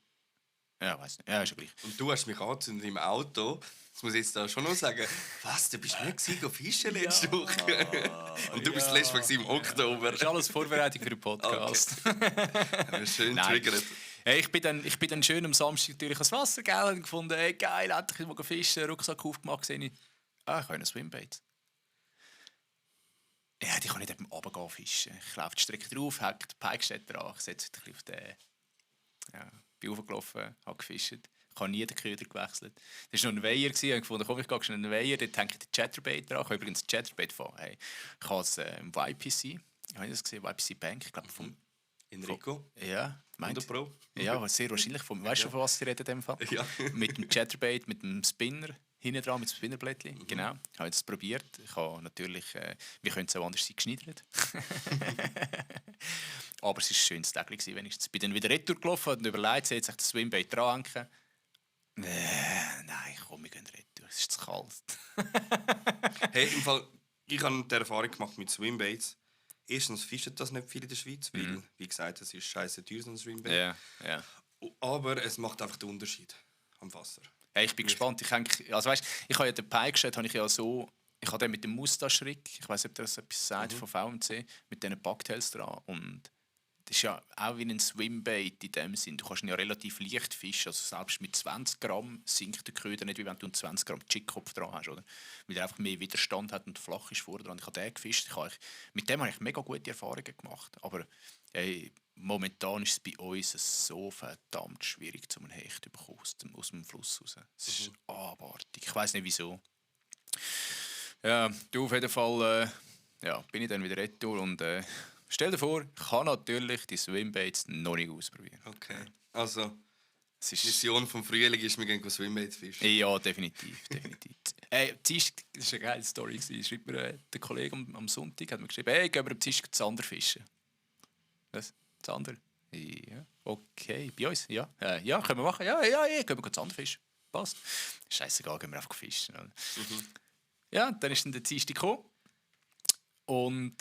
Ja, weiss nicht. Ja, ist ja gleich. Und du hast mich angezündet im Auto. Das muss ich jetzt da schon noch sagen. Was, du bist nicht fischen letzte Woche? Und du bist das letzte Mal im Oktober. Das ist alles Vorbereitung für den Podcast. Okay. Schön triggert. Hey, ich bin dann schön am Samstag natürlich ans Wasser gegangen und gefunden, hey, geil, endlich mal fischen, Rucksack aufgemacht, sehe ich, ich habe ein Swimbait. Ja, ich kann nicht eben runtergehen fischen. Ich laufe die Strecke drauf, hacke den Pike dran, ich setze mich auf den... Ja, bin hochgelaufen, habe gefischt. Ich habe nie den Köder gewechselt. Das war noch ein Weiher. Ich habe gefunden, komm, ich gehe schnell in den Weiher, dort hänge ich den Chatterbait dran. Ich habe übrigens den Chatterbait von... Hey, ich habe es im YPC, habe ich das gesehen, YPC Bank, ich glaube vom... Enrico? Ja, meint... Pro? Ja, sehr wahrscheinlich. Weißt du, von was ich rede in dem Fall? Ja. Mit dem Chatterbait, mit dem Spinner. Hinten dran mit dem Spinnerblättchen. Genau. Ich habe das probiert. Ich habe natürlich, wie könnte es auch anders sein, geschneidert. Aber es war ein schönes Tag, wenigstens. Ich bin dann wieder retour gelaufen und überlegt, jetzt das Swimbait dranhängen. Nein, komm, wir gehen retour. Es ist zu kalt. Hey, im Fall, ich habe die Erfahrung gemacht mit Swimbaits. Erstens fischen das nicht viel in der Schweiz, weil, wie gesagt, es ist scheiße teuer, so ein Swimbait. Ja, ja. Aber es macht einfach den Unterschied am Wasser. Hey, ich bin gespannt. Ich habe ja den Pike habe ich ja so, ich habe den mit dem Mustaschrik, ich weiß nicht, ob das etwas sagt von VMC, mit diesen Bucktails dran. Und das ist ja auch wie ein Swimbait in dem Sinn. Du kannst ihn ja relativ leicht fischen. Also selbst mit 20 Gramm sinkt der Köder nicht, wie wenn du einen 20 Gramm Chickkopf dran hast. Oder? Weil er einfach mehr Widerstand hat und flach ist vorne dran. Ich habe den gefischt. Mit dem habe ich mega gute Erfahrungen gemacht. Aber hey, momentan ist es bei uns so verdammt schwierig, einen Hecht zu bekommen aus dem Fluss raus. Es ist abartig. Ich weiss nicht wieso. Ja, du auf jeden Fall bin ich dann wieder retour und stell dir vor, ich kann natürlich die Swimbaits noch nicht ausprobieren. Okay, also die Mission vom Frühling ist, wir gehen Swimbaits fischen. Ja, definitiv. Das war eine geile Story. Schreibt mir der Kollege am Sonntag, hat mir geschrieben, hey, gehen wir am Tisch Zander fischen. Was? Zander? Ja, okay. Bei uns? Ja. Ja, können wir machen. Ja, gehen wir Zander fischen. Passt. Scheissegal, gehen wir einfach fischen. Ja, dann ist dann der Dienstag gekommen. Und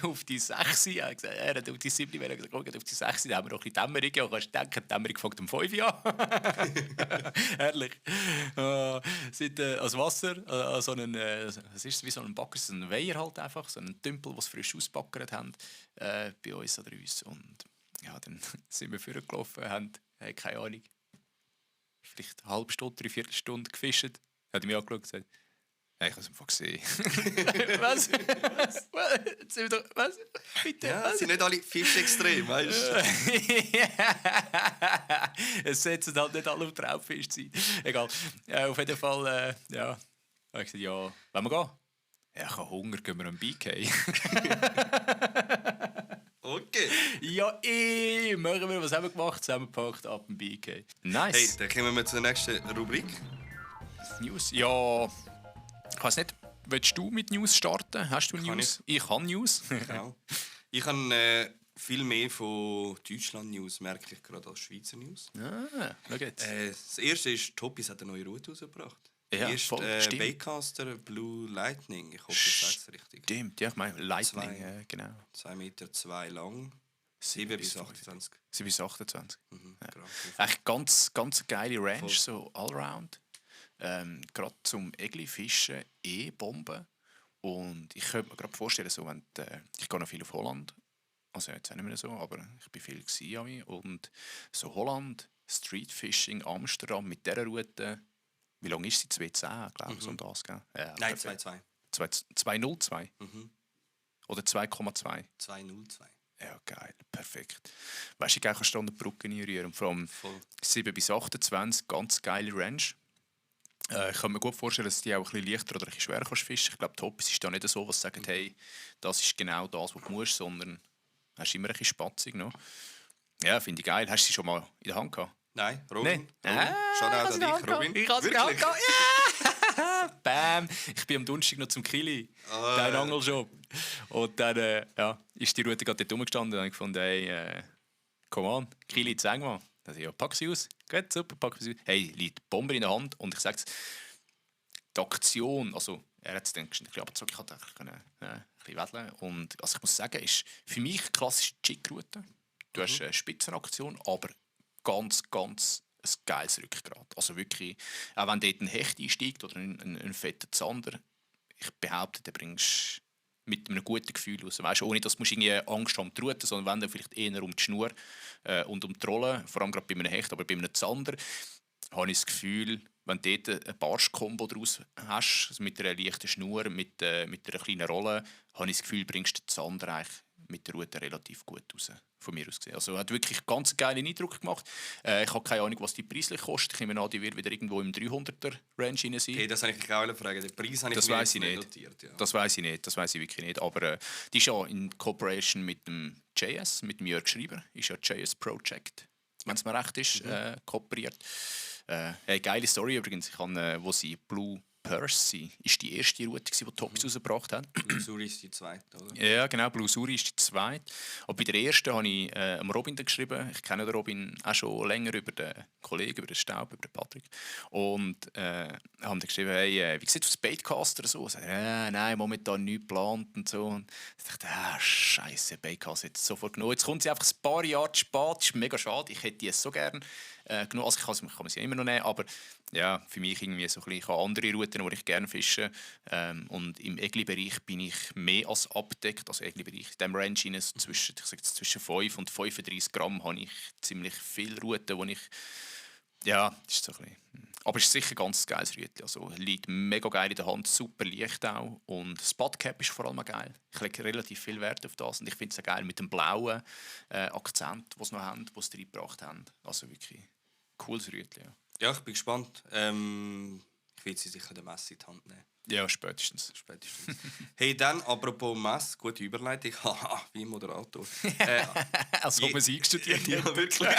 auf die 6, er hat auf die 7, gesagt, auf die 6, da haben wir noch ein bisschen Dämmerung. Ja, kannst du denken, die Dämmerung fängt um 5 an. Herrlich. Als Wasser, so einen, es ist wie so ein Backer, so ein Weiher halt einfach, so ein Tümpel, den sie frisch ausgebackert haben, bei uns oder uns. Und ja, dann sind wir vorgelaufen, haben, keine Ahnung, vielleicht eine halbe Stunde, 3/4 Stunde gefischt. Hat mich angeschaut und gesagt, ich habe es einfach gesehen. Was? Was? Bitte? Ja, was? sind nicht alle Fische extrem, weißt du? Es setzen halt nicht alle auf Traubfisch sein. Egal. Auf jeden Fall, ja. Ich habe gesagt, ja, wollen wir gehen? Ja, ich habe Hunger, gehen wir am BK. Okay. Ja, machen wir, was haben wir gemacht? Zusammengepackt, ab dem BK. Nice. Hey, dann kommen wir zur nächsten Rubrik. News? Ja, ich weiß nicht. Willst du mit News starten? Hast du News? Ich habe News. Genau. Ich habe viel mehr von Deutschland-News, merke ich gerade, als Schweizer News. Schau jetzt. Das erste ist, Topis hat eine neue Route rausgebracht. Ja, Erst voll, stimmt. Baitcaster Blue Lightning. Ich hoffe, ich sage es richtig. Stimmt, ja, ich meine Lightning, genau. 2,2 Meter lang. 7 bis 28. 7 bis 28. Genau. Echt ganz geile Range, so allround. Gerade zum Egli-Fischen Bombe. Und ich könnte mir gerade vorstellen, so, wenn ich gehe noch viel auf Holland. Also jetzt auch nicht mehr so, aber ich bin viel gewesen. Und so Holland, Streetfishing, Amsterdam mit dieser Route. Wie lange ist sie? 2,10, glaube ich, so um das, gell? Ja, Nein, 2,2. 2,02? Oder 2,2? 2,02. Ja, geil, perfekt. Weißt du, ich kannst du an der Brücke einrühren. Und vor allem 7 bis 28, ganz geile Range. Ich kann mir gut vorstellen, dass die auch ein bisschen leichter oder ein bisschen schwerer kannst fischen. Ich glaube, Topis ist da nicht so, was sagt, hey, das ist genau das, was du musst, sondern hast immer ein bisschen spatzig noch. Ja, finde ich geil. Hast du sie schon mal in der Hand gehabt? Nein, Robin. Nein. Schau an dich, Robin. Ich habe sie in der Hand gehabt. Ja! Bam! Ich bin am Donnerstag noch zum Kili, dein Angelshop. Und dann ist die Route gerade dort rumgestanden und ich fand, hey, come on, Kili, zeig mal. Also, ja, pack sie aus. Gut, super, pack sie aus. Hey, liegt Bomber in der Hand und ich sage die Aktion, also er hat es dann ein bisschen abgezogen, ich konnte ein bisschen wedeln. Und also ich muss sagen, ist für mich eine klassische Chick-Route. Du hast eine Spitzenaktion, aber ganz ein geiles Rückgrat. Also wirklich, auch wenn dort ein Hecht einsteigt oder ein fetter Zander, ich behaupte, den bringst mit einem guten Gefühl raus. Weißt, ohne dass du irgendwie Angst haben um die Rute, sondern wenn dann vielleicht eher um die Schnur und um die Rolle, vor allem gerade bei einem Hecht, aber bei einem Zander, habe ich das Gefühl, wenn du dort ein Barsch-Kombo daraus hast, also mit einer leichten Schnur, mit einer kleinen Rolle, habe ich das Gefühl, bringst du den Zander eigentlich mit der Route relativ gut raus, von mir aus gesehen. Also hat wirklich ganz geilen Eindruck gemacht. Ich habe keine Ahnung, was die preislich kostet. Ich nehme an, die wird wieder irgendwo im 300er-Range sein. Okay, das habe ich auch fragen. Den Preis habe ich das mir weiss ich nicht nicht. notiert. Ja. Das weiß ich nicht, das weiß ich wirklich nicht. Aber die ist ja in Cooperation mit dem JS, mit dem Jörg Schreiber, ist ja JS Project, wenn es mir recht ist, kooperiert. Geile Story übrigens. Ich habe, wo sie Blue Percy ist die erste Route, die Topis rausgebracht haben. Blue Suri ist die zweite, oder? Ja, genau. Blue Suri ist die zweite. Und bei der ersten habe ich Robin geschrieben. Ich kenne den Robin auch schon länger über den Kollegen, über den Staub, über den Patrick. Und habe dann geschrieben, hey, wie sieht es auf Baitcaster so? Ich sage, nein, momentan nichts geplant und so. Und ich dachte, Scheiße, Baitcaster jetzt sofort genommen. Jetzt kommt sie einfach ein paar Jahre zu spät. Das ist mega schade. Ich hätte die so gerne genommen. Also ich kann sie immer noch nehmen, aber ja, für mich irgendwie so ein bisschen, ich habe andere Routen, die ich gerne fische. Und im Egli-Bereich bin ich mehr als abdeckt. Also Egli-Bereich, in diesem Range rein, so zwischen 5 und 35 Gramm habe ich ziemlich viele Routen, wo ich ja, das ist so ein bisschen. Aber es ist sicher ein ganz geiles Rütli. Also liegt mega geil in der Hand, super leicht auch. Und das Spotcap ist vor allem geil. Ich lege relativ viel Wert auf das. Und ich finde es auch geil mit dem blauen Akzent, den sie noch haben, den sie reingebracht haben. Also wirklich cooles Rütli. Ja. Ja, ich bin gespannt. Ich will sie sicher der Messe in die Hand nehmen. Ja, spätestens. Hey, dann, apropos Messe, gute Überleitung. Haha, wie Moderator. Als ob man sie eingestudiert hat. Ja, wirklich.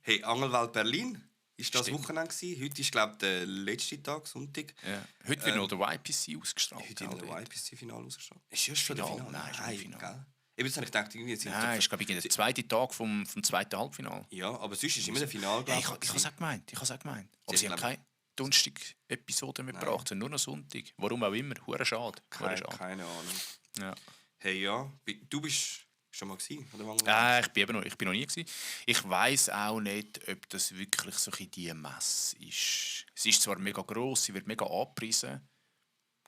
Hey, Angelwelt Berlin. Ist das Wochenende gewesen? Heute ist, glaube ich, der letzte Tag, Sonntag. Ja. Heute wird noch der YPC ausgestrahlt. Heute wird noch der YPC-Final ausgestrahlt. Ist das schon der Final? Nein, schon Final. Eben, jetzt habe ich gedacht, irgendwie sind nein, ist glaube ich der zweite Tag vom zweiten Halbfinale. Ja, aber sonst ist immer der Final, ich habe es auch gemeint. Aber sie haben Donnerstag-Episode mitgebracht, sondern nur noch Sonntag. Warum auch immer, hure schade. Keine Ahnung. Ja. Hey, ja. Du bist schon mal gewesen, oder wann? Ich bin noch nie gewesen. Ich weiss auch nicht, ob das wirklich so ein die Messe ist. Sie ist zwar mega gross, sie wird mega angepriesen.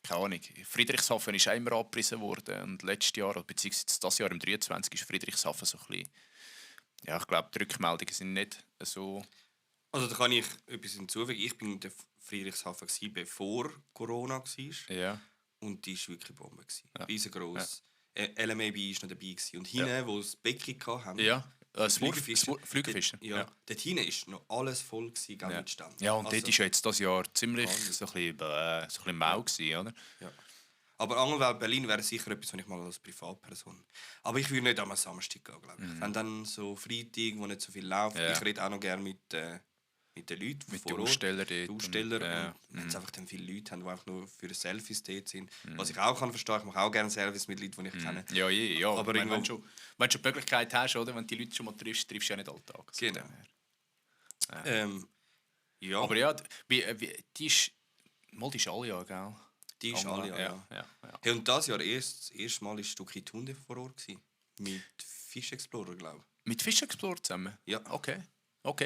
Keine Ahnung. Friedrichshafen ist auch immer angepriesen worden. Und letztes Jahr, beziehungsweise dieses Jahr im 23. ist Friedrichshafen so ein bisschen... Ja, ich glaube, die Rückmeldungen sind nicht so... Also da kann ich etwas hinzufügen. Ich bin in der Friedrichshafen gewesen, bevor Corona war. Ja. Und die war wirklich Bombe. Ja. Riesengroß. LMAB war noch dabei. Und hinten, wo das Becken hatten, Ja, das Flügelfischer. Flügelfischer. Ja. Dort hinten war noch alles voll mit Ständen. Ja, und also, dort war jetzt das Jahr ziemlich so ein bisschen mau gewesen, oder? Ja. Aber Angelwelt Berlin wäre sicher etwas, was ich mal als Privatperson... Aber ich würde nicht am Samstag gehen, glaube ich. Wenn dann so Freitag, wo nicht so viel läuft. Ja. Ich rede auch noch gerne mit den Leuten Mit den Ausstellern dort. Die Aussteller. Ja. Und wenn es einfach dann viele Leute haben, die einfach nur für Selfies dort sind. Was ich auch kann verstehen, ich mache auch gerne Selfies mit Leuten, die ich kenne. Ja, ja. Aber wenn du schon die Möglichkeit hast, oder? Wenn du die Leute schon mal triffst, triffst du ja nicht alltag. Genau. Ja. Aber ja, die ist... Mal, die ist alle Jahr, gell? Die ist alle, ja. Hey, und dieses Jahr das erste Mal war Stucki Tunde vor Ort. Mit Fish Explorer, glaube ich. Mit Fish Explorer zusammen? Ja. Okay.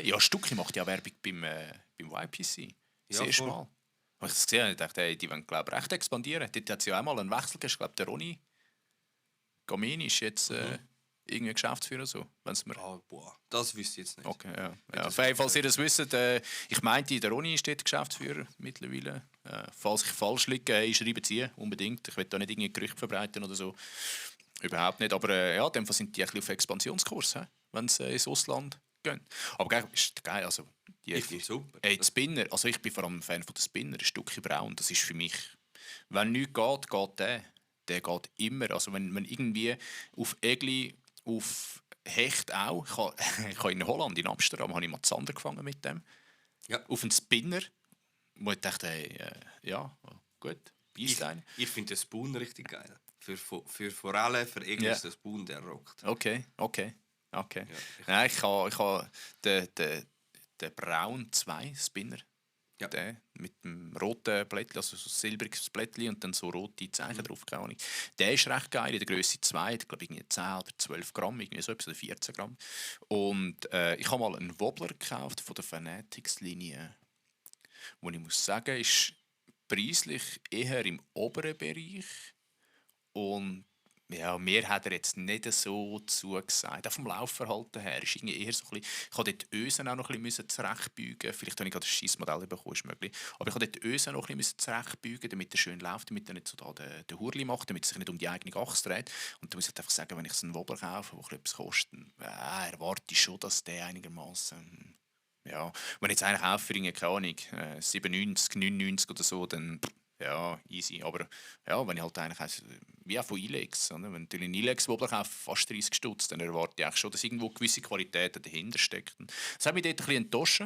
Ja, Stucki macht ja Werbung beim YPC. Das erste Mal. Als ich das gesehen habe, dachte ich, die wollen, glaube ich, recht expandieren. Dort hat es ja auch mal einen Wechsel gegeben. Ich glaube, der Ronny Gameni ist jetzt irgendwie Geschäftsführer. So, das wüsste ich jetzt nicht. Okay, ja. Falls ihr das wisst, ich meinte, der Ronny ist dort Geschäftsführer mittlerweile. Falls ich falsch liege, schreiben Sie unbedingt. Ich will da nicht irgendwie Gerüchte verbreiten oder so. Überhaupt nicht. Aber ja, in dem Fall sind die ein bisschen auf Expansionskurs, wenn sie ins Ausland gehen. Aber ist geil. Also, ich finde es super. Die Spinner, also ich bin vor allem ein Fan von den Spinner, ein Stückchen Braun. Das ist für mich, wenn nichts geht, geht der. Der geht immer. Also wenn irgendwie auf Egli, auf Hecht auch. Ich habe in Holland, in Amsterdam, habe ich mal Zander gefangen mit dem. Ja. Auf einen Spinner. Wo ich dachte, hey, ja, gut, beißt einen. Ich finde den Spoon richtig geil. Für Forellen, für Egli ist der Spoon, der rockt. Okay. Ja, Nein, ich habe den Braun 2 Spinner. Ja. Der mit dem roten Blättchen, also so ein silbriges Blättchen und dann so rote Zeichen drauf. Keine Ahnung. Der ist recht geil, in der Größe 2, ich glaube 10 oder 12 Gramm, irgendwie so etwas, oder 14 Gramm. Und ich habe mal einen Wobbler gekauft von der Fanatics-Linie, wo ich muss sagen, ist preislich eher im oberen Bereich. Und ja, mir hat er jetzt nicht so zugesagt. Auch vom Laufverhalten her ist irgendwie eher so ein bisschen... Ich habe dort die Ösen auch noch ein bisschen zurechtbügen. Vielleicht habe ich gerade ein Scheissmodell bekommen, ist möglich. Aber ich habe dort die Ösen noch ein bisschen zurechtbügen, damit er schön läuft, damit er nicht so da den Hurli macht, damit er sich nicht um die eigene Achse dreht. Und da muss ich einfach sagen, wenn ich so einen Wobbler kaufe, der etwas kostet, erwarte ich schon, dass der einigermaßen... Ja, wenn ich jetzt eigentlich auch für keine Ahnung, 97, 99 oder so, dann... Ja, easy. Aber ja, wenn ich halt eigentlich wie auch von Ilex, oder? Wenn du einen Ilex-Wobbler kaufst, fast 30 Stutz, dann erwarte ich eigentlich schon, dass irgendwo gewisse Qualitäten dahinter stecken. Das hat mich dort ein bisschen enttäuscht.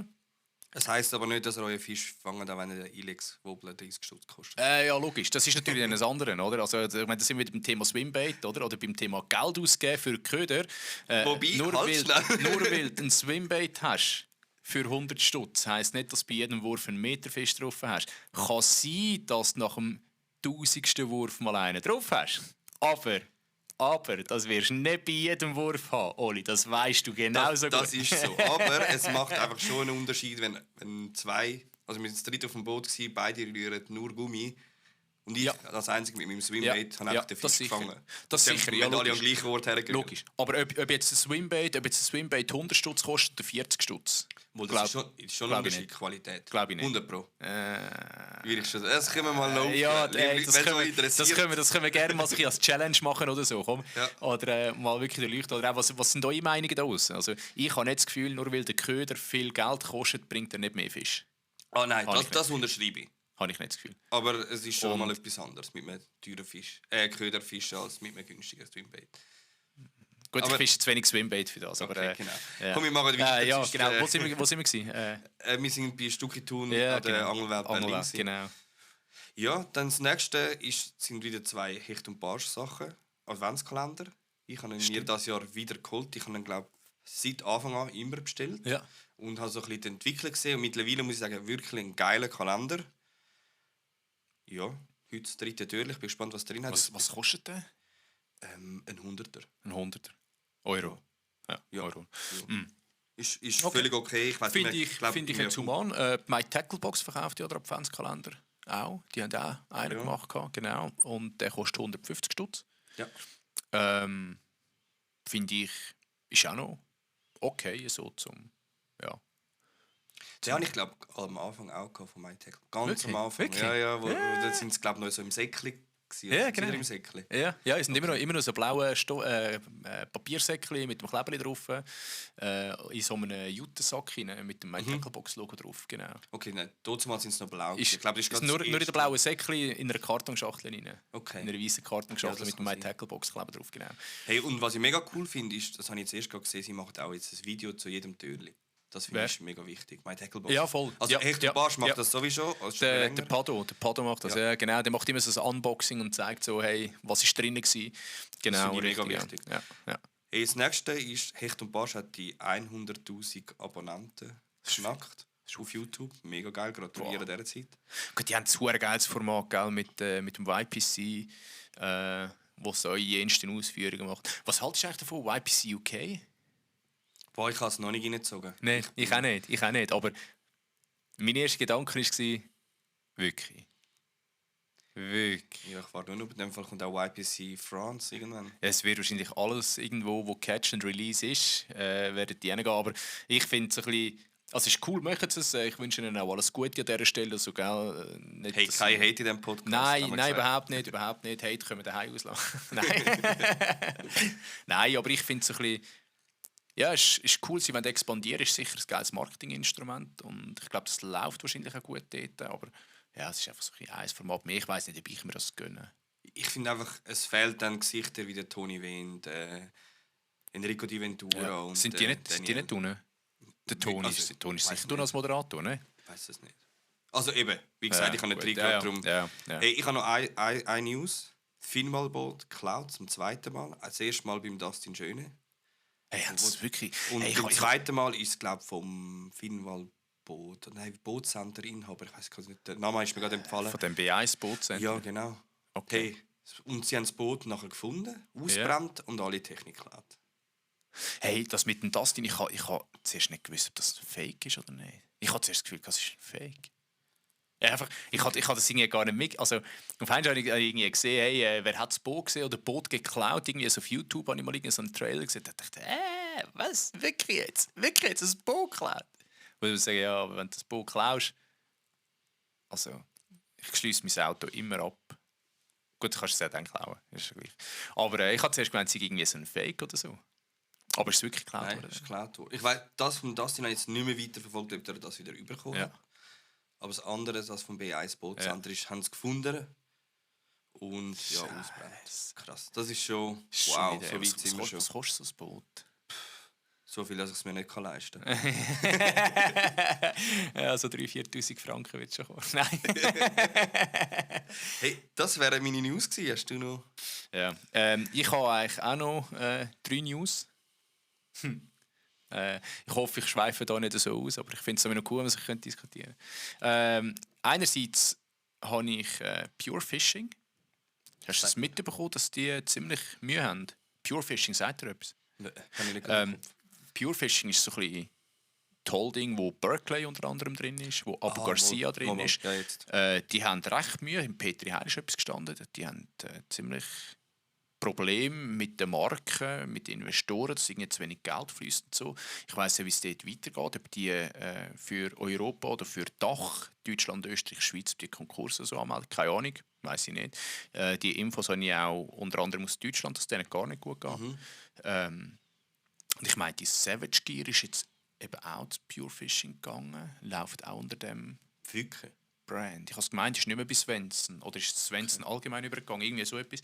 Das heisst aber nicht, dass ihr euren Fisch fangen, wenn der Ilex-Wobbler 30 Stutz kostet. Ja, logisch. Das ist natürlich eines anderen, oder? Also, ich meine, das sind wir beim Thema Swimbait, oder? Oder beim Thema Geld ausgeben für Köder. Wobei, nur weil du ein Swimbait hast für 100 Stutz, heisst nicht, dass du bei jedem Wurf einen Meterfisch drauf hast. Kann sein, dass du nach dem 1000. Wurf mal einen drauf hast. Aber das wirst du nicht bei jedem Wurf haben, Oli. Das weißt du genauso gut. Das ist so. Aber es macht einfach schon einen Unterschied, wenn zwei... Also wir waren zu dritt auf dem Boot, beide rühren nur Gummi. Und ich als Einzige mit meinem Swimbait habe einfach den Fisch gefangen. Das sicher, ja, alle am gleichen Ort hergerührt. Logisch. Aber ob jetzt ein Swimbait 100 Stutz kostet oder 40 Stutz? Das ist schon ein Unterschied, Qualität. Glaube ich nicht. 100 Pro. Das können wir mal laufen. Ja, das können wir gerne mal als Challenge machen oder so. Komm. Ja. Oder mal wirklich leuchten. Oder auch, was sind eure Meinungen daraus? Also, ich habe nicht das Gefühl, nur weil der Köder viel Geld kostet, bringt er nicht mehr Fisch. Ah nein, das unterschreibe ich. Habe ich nicht das Gefühl. Aber es ist schon mal etwas anderes mit einem teuren Fisch. Köderfisch als mit einem günstigen Swimbait. Gut, ich fische zu wenig Swimbait für das. Aber, okay, genau. Ja. Komm, wir machen weiter. Ja, genau. Wo sind wir gewesen? Wir sind bei Stuckitun ja, an der Angelwelt Berlin. Genau. Ja, dann das nächste sind wieder 2 Hecht- und Barsch-Sachen. Adventskalender. Ich habe ihn mir dieses Jahr wieder geholt. Ich habe ihn, glaube seit Anfang an immer bestellt. Ja. Und habe so ein bisschen die Entwicklung gesehen. Und mittlerweile muss ich sagen, wirklich ein geiler Kalender. Ja, heute das 3. Türchen. Ich bin gespannt, was drin hat. Was kostet der? Ein Hunderter. Ein 100er. Euro. Ja. Euro. Ja. Ist Okay. völlig okay. Ich weiss Finde nicht, ich, glaub, find ich mir- jetzt human. My Tacklebox verkauft ja den Adventskalender auch. Die haben auch einen gemacht. Genau. Und der kostet 150 Stutz. Ja. Finde ich, ist auch noch okay, so zum. Ja. Den habe ich, glaube am Anfang auch gehabt von MyTech. Ganz Wirklich? am Anfang. Wirklich? Ja, da sind sie, glaube noch so im Säckchen. Ja, genau. Im Säckchen. Ja, es sind immer noch so blaue Papiersäckchen mit dem Kleber drauf. In so einem Jutesack mit dem My Tacklebox-Logo drauf. Genau. Okay, nein, trotzdem sind es noch blau. Ich glaube, das ist nur in der blauen Säckchen in einer Kartonschachtel rein. Okay. In einer weißen Kartonschachtel Ja, das mit dem kann My sein. Tacklebox-Kleber drauf. Genau. Hey, und was ich mega cool finde, ist, das habe ich jetzt erst gerade gesehen, sie macht auch jetzt ein Video zu jedem Türli. Das finde Wer? ich mega wichtig. My Tacklebox. Ja, voll. Also Ja, Hecht und ja, Barsch macht ja. das sowieso. Also schon Der länger. Pado macht das, ja. Genau. Der macht immer so ein Unboxing und zeigt so, hey, was ist drin gewesen. Genau, finde ich mega richtig, wichtig. Ja. Hey, das nächste ist, Hecht und Barsch hat die 100'000 Abonnenten geschnackt. Ist auf YouTube. Mega geil, gratuliere dieser Zeit. Gut, die haben ein geiles Format, gell, mit dem YPC, wo so jenste Ausführungen macht. Was haltest du eigentlich davon? YPC UK? Boah, ich habe es noch nicht reingezogen. Nein, ich auch nicht. Aber mein erster Gedanke war, wirklich. Ja, ich warte nur, in dem Fall kommt auch YPC France irgendwann. Es wird wahrscheinlich alles irgendwo, wo Catch and Release ist, werden die hingehen. Aber ich finde es ein bisschen. Also es ist cool, machen sie es. Ich wünsche ihnen auch alles Gute an dieser Stelle. Also, gell, nicht, Hey, dass- kein Hate in diesem Podcast. Nein, haben wir nein, gesagt. überhaupt nicht. Hate können wir daheim auslassen. Nein. Nein, aber ich finde es ein bisschen. Ja, es ist cool, sie wollen expandieren, ist sicher ein geiles Marketinginstrument und ich glaube, das läuft wahrscheinlich auch gut dort, aber ja, es ist einfach so ein Format mehr. Ich weiß nicht, ob ich mir das gönne. Ich finde einfach, es fehlt dann Gesichter wie der Tony Wendt, Enrico Di Ventura Ja. und Sind die nicht unten? Der Toni Also, ist Toni ist weiss sicher tun als Moderator, ne? Ich weiß es nicht. Also eben, wie gesagt, ich habe nicht gut. reingehört, Ja. darum... Ja. Hey, ich habe noch eine News. Finmalboot Cloud zum zweiten Mal. Das erste Mal beim Dustin Schöne. Hey, haben sie es wirklich? Und Hey, beim zweiten Mal ist es, glaube ich, vom Finmalboot. Nein, Bootcenter-Inhaber. Ich weiß gar nicht. Der Name ist mir gerade empfallen. Von dem B1-Boot. Ja, genau. Okay. Hey, und sie haben das Boot nachher gefunden, ausgebrannt und alle Technik geklaut. Hey, das mit dem Dustin, ich ha zuerst nicht gewusst, ob das Fake ist oder nicht. Ich habe zuerst das Gefühl, das ist Fake. Ja, einfach, ich habe das irgendwie gar nicht mit. Also, auf einmal habe ich irgendwie gesehen, hey, wer hat das Boot gesehen oder Boot geklaut? Irgendwie so auf YouTube habe ich mal so einen Trailer gesehen. Da dachte ich, was? Wirklich jetzt? Wirklich jetzt ein Boot geklaut? Und ich sagen, ja, wenn du das Boot klaust, also, ich schließe mein Auto immer ab. Gut, du kannst es ja dann klauen, ist ja gleich. Aber ich habe zuerst gemeint, es sei irgendwie so ein Fake oder so. Aber ist es wirklich geklaut Nein, worden? ist geklaut worden. Ich weiß, das von Dustin habe ich jetzt nicht mehr weiterverfolgt, ob er das wieder überkommt. Ja. Aber das andere, das vom B1 Bootcenter, ist, haben sie gefunden. Und ja, ausgebrannt. Krass. Das ist schon. Ist Wow, schon wieder- so weit sind wir schon. Was kostet so ein Boot? So viel, dass ich es mir nicht leisten kann. Ja, so 3'000, 4'000 Franken wird schon kommen. Nein. Hey, das wären meine News gewesen. Hast du noch? Ja. Ich habe eigentlich auch noch 3 News. Ich hoffe, ich schweife da nicht so aus, aber ich finde es noch cool, wenn man sich diskutieren könnte. Einerseits habe ich Pure Fishing. Hast du das mitbekommen, dass die ziemlich Mühe haben? Pure Fishing, sagt ihr etwas? Nein, kann ich nicht im Kopf. Pure Fishing ist so ein bisschen das Holding, wo Berkeley unter anderem drin ist, wo Abu Garcia drin ist. Ja, jetzt. Die haben recht Mühe. Im Petri Heil ist etwas gestanden. Die haben ziemlich Probleme mit den Marken, mit den Investoren, dass irgendwie zu wenig Geld fließt und so. Ich weiss nicht, wie es dort weitergeht, ob die für Europa oder für Dach, Deutschland, Österreich, Schweiz, die Konkurse so anmelden. Keine Ahnung, weiss ich nicht. Die Infos habe ich auch unter anderem aus Deutschland, dass es denen gar nicht gut geht. Und ich meine, die Savage Gear ist jetzt eben auch zu Pure Fishing gegangen, läuft auch unter dem Wirklich? Brand. Ich habe es gemeint, ist nicht mehr bei Svensson. Oder ist Svensson allgemein übergegangen? Irgendwie so etwas.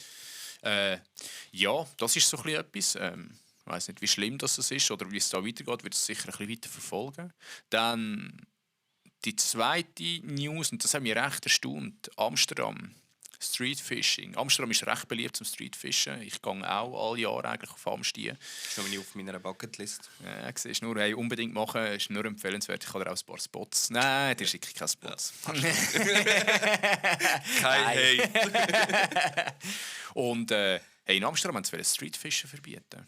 Ja, das ist so ein bisschen etwas. Ich weiss nicht, wie schlimm das ist oder wie es da weitergeht, wird es sicher ein bisschen weiter verfolgen. Dann die zweite News, und das hat mich recht erstaunt. Amsterdam Streetfishing. Amsterdam ist recht beliebt zum Streetfischen. Ich gehe auch alle Jahre eigentlich auf Amstien. Das ist noch nicht auf meiner Bucketlist. Ja, siehst nur, hey, unbedingt machen, ist nur empfehlenswert. Ich habe dir auch ein paar Spots. Nein, dir schicke ich keine Spots. Kein Hate. Und hey, in Amsterdam haben sie Streetfischen verbieten.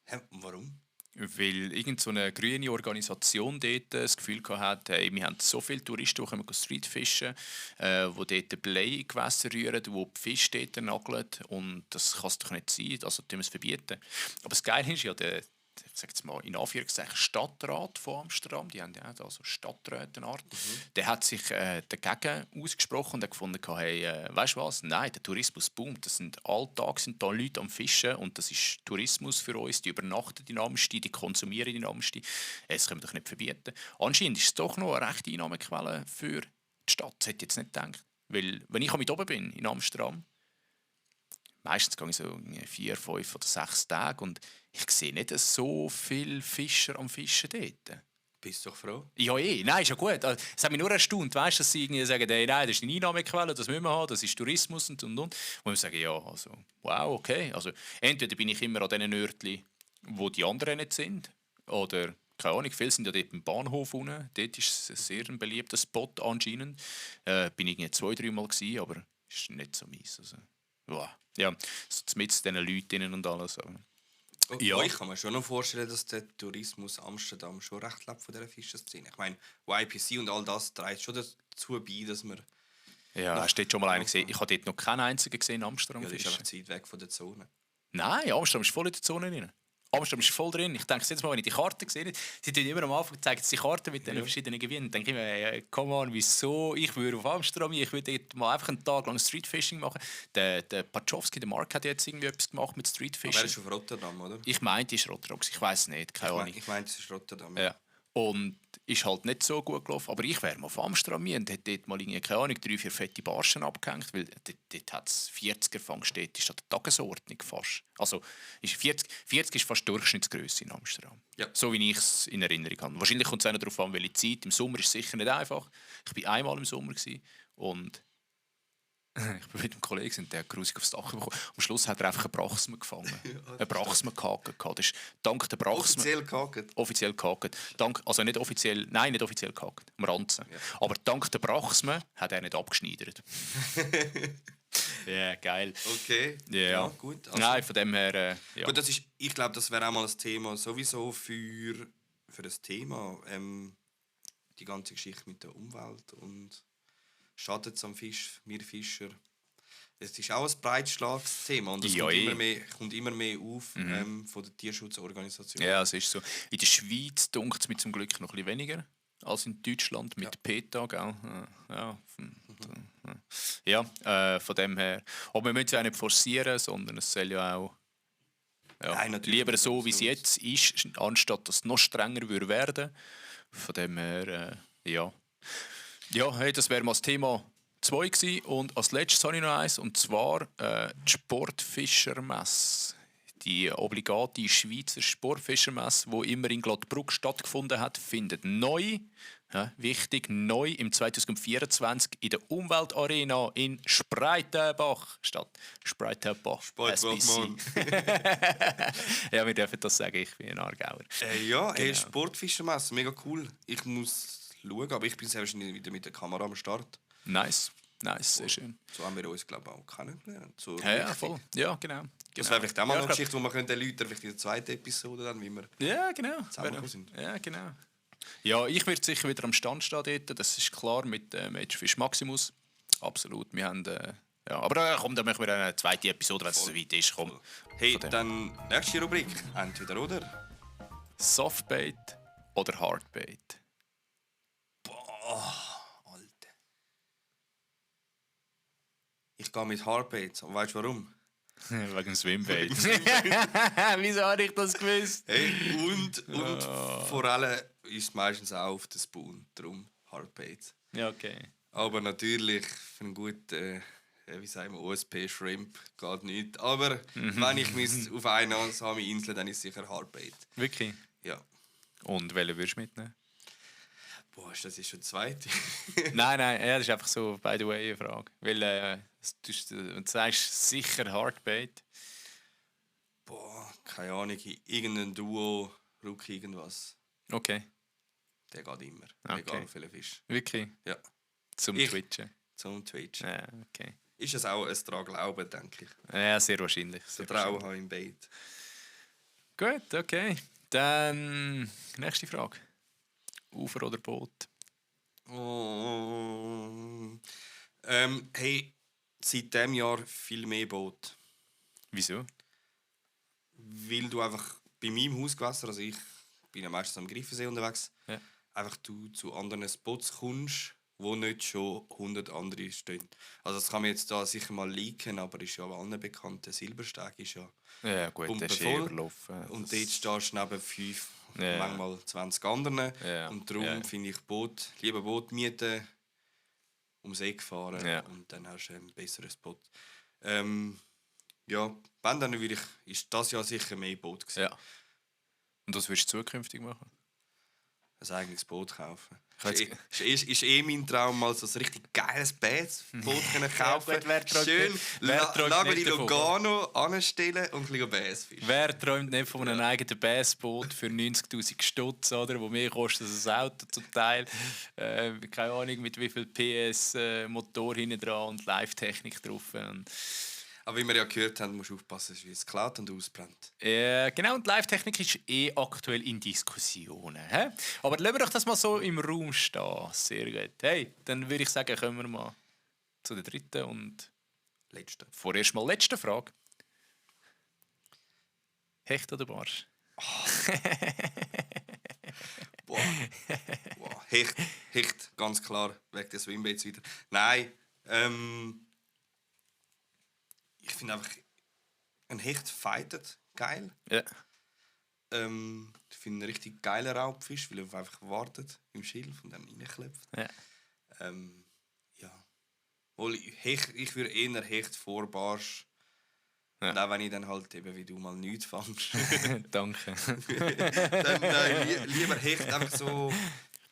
Hä, warum? Weil irgend so eine grüne Organisation dort das Gefühl hatte, hey, wir haben so viele Touristen, die kommen Streetfischen, die dort Bleigewässer rühren, die die Fische dort nageln. Und das kann es doch nicht sein, also tun wir es verbieten. Aber das Geile ist ja, ich sage jetzt mal in Anführungszeichen Stadtrat von Amsterdam, die haben ja auch so Stadträtenart, der hat sich dagegen ausgesprochen und hat gefunden, hey, weißt du was, nein, der Tourismus boomt, das sind alltag sind da Leute am Fischen und das ist Tourismus für uns, die übernachten in Amsti, die konsumieren in Amsti, das können wir doch nicht verbieten. Anscheinend ist es doch noch eine rechte Einnahmequelle für die Stadt, das hätte ich jetzt nicht gedacht, weil wenn ich mit oben bin in Amsterdam, meistens gehe ich so 4, 5 oder 6 Tage und ich sehe nicht so viele Fischer am Fischen dort. Bist du doch froh? Ja, nein, ist ja gut. Es hat mich nur erstaunt, weißt, dass sie irgendwie sagen, hey, nein, das ist eine Einnahmequelle, das müssen wir haben, das ist Tourismus und. Und wir sagen, ja, also, wow, okay. Also, entweder bin ich immer an diesen Örtchen, wo die anderen nicht sind, oder, keine Ahnung, viele sind ja dort beim Bahnhof unten, dort ist es ein sehr beliebter Spot anscheinend. Bin ich 2-3 Mal gewesen, aber ist nicht so mies. Also, wow. Ja, so mit diesen Leuten und alles. Aber. Ja. Ich kann mir schon noch vorstellen, dass der Tourismus Amsterdam schon recht lebt von dieser Fischerszene. Ich meine, YPC und all das trägt schon dazu bei, dass wir... Ja, hast du dort schon mal einen gesehen? Ich habe dort noch keinen einzigen gesehen in Amsterdam. Ja, das ist einfach Zeit weg von der Zone. Nein, Amsterdam ist voll in der Zone drin. Amsterdam ist voll drin. Ich denke jetzt mal, wenn ich die Karte sehe, sie tun immer am Anfang zeigen die Karte mit den verschiedenen Gewinnen. Dann denke ich mir, come on, wieso? Ich würde auf Amsterdam, ich würde dort mal einfach einen Tag lang Streetfishing machen. Der Pachowski, der Mark, hat jetzt irgendwie etwas gemacht mit Streetfishing. Aber er ist auf Rotterdam, oder? Ich meinte, es ist Rotterdam. Ich weiß nicht, keine Ahnung. Ich meinte, es ist Rotterdam. Ja. Und ist halt nicht so gut gelaufen. Aber ich wäre mal auf Amsterdam und hätte dort mal irgendwie, keine Ahnung, 3, 4 fette Barschen abgehängt, weil dort hat es 40er Fangstätte, ist das die Tagesordnung fast. Also ist 40 ist fast Durchschnittsgröße in Amsterdam. Ja. So wie ich es in Erinnerung habe. Wahrscheinlich kommt es auch noch darauf an, welche Zeit. Im Sommer ist es sicher nicht einfach. Ich war einmal im Sommer und ich bin mit einem Kollegen und der hat grusig aufs Dach bekommen. Am Schluss hat er einfach einen Brachsmann gefangen. Einen Brachsmann gehakt. Das ist dank der Brachsmann... Offiziell gehakt? Offiziell gehakt. Also nicht offiziell... Nein, nicht offiziell gehakt. Am Ranzen. Ja. Aber dank der Brachsmann hat er nicht abgeschneidert. Ja, geil. Okay. Ja, gut. Also, nein, von dem her... ja. Gut, ich glaube, das wäre auch mal ein Thema sowieso für das Thema. Die ganze Geschichte mit der Umwelt und... Schadet es am Fisch, wir Fischer. Es ist auch ein Breitschlagsthema und es kommt immer mehr auf von der Tierschutzorganisation. Ja, es ist so. In der Schweiz dunkt es mir zum Glück noch ein bisschen weniger als in Deutschland mit PETA, gell? Ja, von dem her. Aber wir müssen es ja auch nicht forcieren, sondern es soll ja auch lieber so, wie es jetzt ist, anstatt dass es noch strenger werden würde. Von dem her, ja. Ja, hey, das wäre mal das Thema 2 gewesen. Und als letztes habe ich noch eins, und zwar die Sportfischermesse. Die obligate Schweizer Sportfischermesse, die immer in Gladbruck stattgefunden hat, findet neu, wichtig, neu im 2024 in der Umweltarena in Spreitenbach statt. Spreitenbach. SBC. Ja, wir dürfen das sagen, ich bin ein Aargauer. Ja, genau. Sportfischermesse, mega cool. Ich muss schauen, aber ich bin sehr wahrscheinlich wieder mit der Kamera am Start. Nice, sehr schön. So haben wir uns, glaube ich, auch kennengelernt. So ja, voll. Ja, genau. Das wäre vielleicht auch mal eine Geschichte, die wir erläutern können, vielleicht in der zweiten Episode, dann, wie wir zusammengekommen sind. Ja, genau. Ja, ich werde sicher wieder am Stand stehen dort, das ist klar, mit Matchfish Maximus. Absolut, wir haben... ja, aber komm, dann machen wir eine zweite Episode, wenn es so weit ist. Komm. Hey, dann nächste Rubrik. Entweder oder. Softbait oder Hardbait? Alter. Ich gehe mit Hardbait. Weißt du warum? Wegen dem Swimbait. Wieso habe ich das gewusst? Hey, und vor allem ist es meistens auch auf den Spoon. Darum Hardbait. Ja, okay. Aber natürlich für einen guten wie sagen wir, OSP-Shrimp geht nicht. Aber wenn ich mich auf eine einsame Insel, dann ist es sicher Hardbait. Wirklich? Ja. Und welche würdest du mitnehmen? Boah, ist das jetzt schon die zweite? Nein, ja, das ist einfach so, by the way, eine Frage. Weil du sagst sicher Hardbait. Boah, keine Ahnung. Irgendein Duo, Ruck irgendwas. Okay. Der geht immer. Okay. Egal wie viel Fisch. Wirklich? Ja. Zum Ich- Twitchen. Zum Twitch. Ja, okay. Ist es auch ein daran glauben, denke ich. Ja, sehr wahrscheinlich. Sehr Vertrauen habe im Bait. Gut, okay. Dann nächste Frage. Ufer oder Boot? Oh. Hey, seit diesem Jahr viel mehr Boot. Wieso? Weil du einfach bei meinem Hausgewässer, also ich bin ja meistens am Greifensee unterwegs, Ja. einfach du zu anderen Spots kommst, wo nicht schon 100 andere stehen. Also das kann man jetzt da sicher mal leaken, aber ist ja allen bekannt, der Silbersteg ist ja Ja, gut, das ist pumpenvoll. überlaufen. Und dort stehst du neben 5, Ja. manchmal 20 anderen. Ja. Und darum Ja. finde ich lieber Boot mieten, ums Eck fahren Ja. und dann hast du einen besseren Spot. Ja, wenn, dann ist das Jahr sicher mehr Boot gewesen. Ja. Und was willst du zukünftig machen? Ein eigenes Boot kaufen. Ich Ist mein Traum, mal so ein richtig geiles Boot können kaufen. gut, wer träumt Schön nicht- wer träumt Lago nicht di davon? Lugano anstellen und ein bisschen Bass fischen. Wer träumt nicht von einem eigenen Bassboot für 90'000 Stutz, oder? Wo mehr kostet als ein Auto zum Teil. Keine Ahnung, mit wie viel PS Motor hinten dran und Live-Technik drauf. Und Aber wie wir ja gehört haben, musst du aufpassen, wie es klaut und ausbrennt. genau, und Live-Technik ist aktuell in Diskussionen. He? Aber lassen wir doch das mal so im Raum stehen. Sehr gut. Hey, dann würde ich sagen, kommen wir mal zu der dritten und Letzte. vorerst mal letzte Frage. Hecht oder Barsch? Boah. Boah. Hecht, ganz klar, wegen des Swimbaits wieder. Nein, ich finde einfach, ein Hecht fightet geil. Ja. Ich finde einen richtig geilen Raubfisch, weil er einfach wartet im Schilf und dann reinklebt. Ja. Ja. Wohl, ich würde eher Hecht vor Barsch. Ja. Und auch wenn ich dann halt eben wie du mal nichts fangst. Danke. Dann lieber Hecht, einfach so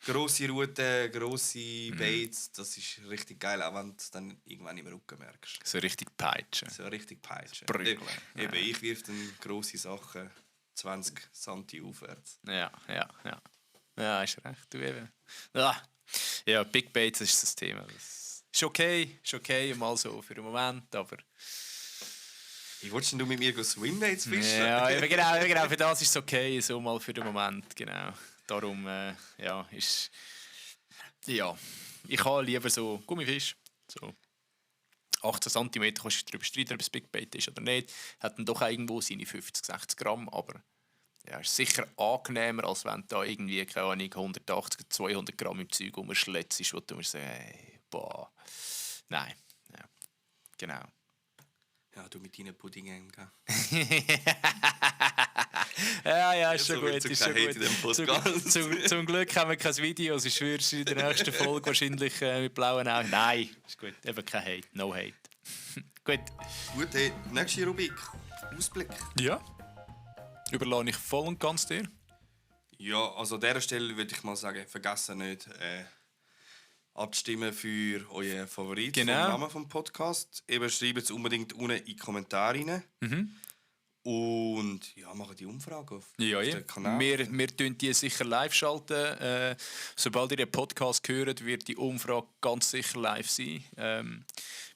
grosse Routen, grosse Baits. Das ist richtig geil, auch wenn du es dann irgendwann im Rücken merkst. So richtig peitschen. So richtig peitschen. Prügeln. Eben, ich wirf dann grosse Sachen 20 cm aufwärts. Ja. Ja, hast recht, du eben. Ja, Big Baits ist das Thema. Das ist okay, mal so für den Moment, aber... Wie willst denn du mit mir Swimbaits fischen? Ja, eben genau, für das ist es okay, so mal für den Moment, genau. Darum, ja, ist... Ja, ich habe lieber so Gummifisch, so 18 cm, kannst du darüber streiten, ob es Big Bait ist oder nicht. Hat dann doch auch irgendwo seine 50, 60 Gramm, aber ja, ist sicher angenehmer, als wenn du da irgendwie, keine Ahnung, 180, 200 Gramm im Zeug rumschlätzt, wo du musst sagen, hey, boah, nein, ja, genau. Ja, du mit deinen Pudding, gell? Ja, ist schon So gut, wird's ist kein schon Hate in dem gut. Podcast. Zum Glück haben wir kein Video, sonst würdest du in der nächsten Folge wahrscheinlich mit blauen Augen... Nein, ist gut, eben kein Hate, no hate. Gut. Gut, hey, nächste Rubrik. Ausblick. Ja. Überlasse ich voll und ganz dir. Ja, also an dieser Stelle würde ich mal sagen, vergessen nicht abzustimmen für euren Favorit Genau. vom Namen vom Podcast. Eben schreibt es unbedingt unten in die Kommentare rein. Und ja, machen die Umfrage auf Ja. den Kanal. Wir tun die sicher live schalten. Sobald ihr den Podcast hört, wird die Umfrage ganz sicher live sein.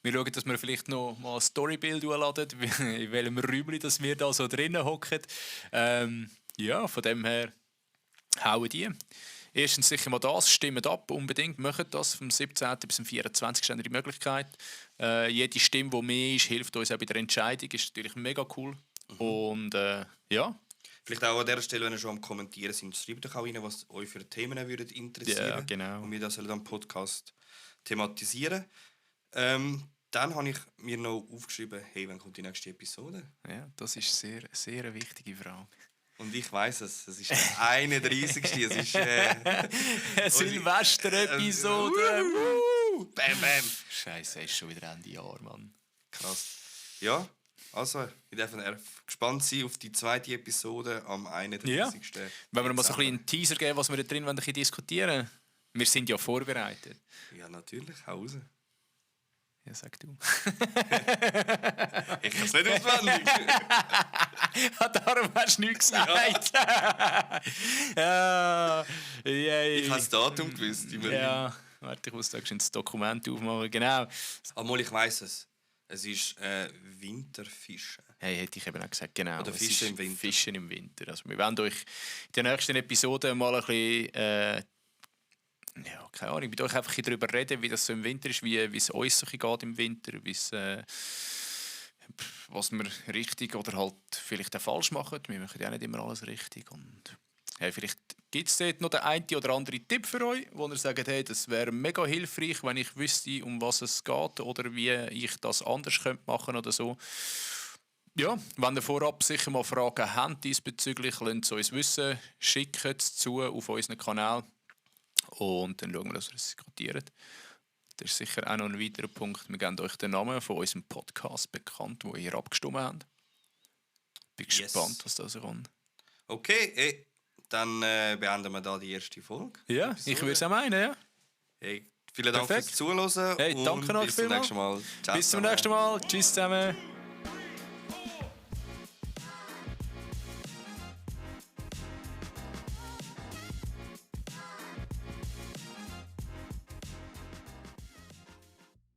Wir schauen, dass wir vielleicht noch mal ein Storybild hochladen, in welchem Räumchen dass wir da so drinnen hocken. Ja, von dem her hauen die. Erstens sicher mal das, stimmt ab, unbedingt, macht das. Vom 17. bis zum 24. haben wir die Möglichkeit. Jede Stimme, die mehr ist, hilft uns auch bei der Entscheidung, ist natürlich mega cool. Und ja. Vielleicht auch an dieser Stelle, wenn ihr schon am Kommentieren sind, schreibt doch auch rein, was euch für Themen würdet interessieren. Ja, genau. Und wir das am Podcast thematisieren. Dann habe ich mir noch aufgeschrieben, hey, wann kommt die nächste Episode? Ja, das ist sehr, sehr eine wichtige Frage. Und ich weiss es ist der 31. Es ist Silvester-Episode! Bam, bam! Scheiße, ist schon wieder Ende Jahr, Mann. Krass. Ja, also, wir dürfen gespannt sein auf die zweite Episode am 31. Ja. Wenn wir mal so ein bisschen einen Teaser geben, was wir da drin diskutieren wollen. Wir sind ja vorbereitet. Ja, natürlich, hau raus. Ja, sag du. Ich kann es nicht auswendig. Darum hast du nichts gesagt. Ja. Ich habe das Datum gewusst. Ja, warte, ich muss da ein Dokument aufmachen. Genau. Einmal, ich weiss es. Es ist Winterfischen. Hey, hätte ich eben auch gesagt, genau. Oder Fischen im Winter. Fischen im Winter. Also wir werden euch in der nächsten Episode mal ein bisschen... ja, keine Ahnung, mit euch einfach darüber reden, wie das so im Winter ist, wie es uns so geht im Winter, was wir richtig oder halt vielleicht auch falsch machen. Wir machen ja nicht immer alles richtig. Und hey, vielleicht gibt es dort noch den einen oder anderen Tipp für euch, wo ihr sagt, hey, das wäre mega hilfreich, wenn ich wüsste, um was es geht oder wie ich das anders könnte machen oder so. Ja, wenn ihr vorab sicher mal Fragen habt diesbezüglich, lasst es uns wissen, schickt es zu auf unseren Kanal. Und dann schauen wir, dass wir es diskutieren. Das ist sicher auch noch ein weiterer Punkt. Wir geben euch den Namen von unserem Podcast bekannt, wo ihr abgestimmt habt. Bin gespannt, was da so kommt. Okay, dann beenden wir da die erste Folge. Ja, ich würde es auch meinen, ja. Hey, vielen Dank fürs Zuhören. Hey, danke und euch bis zum nächsten Mal. Ciao bis zum nächsten Mal. Tschüss zusammen.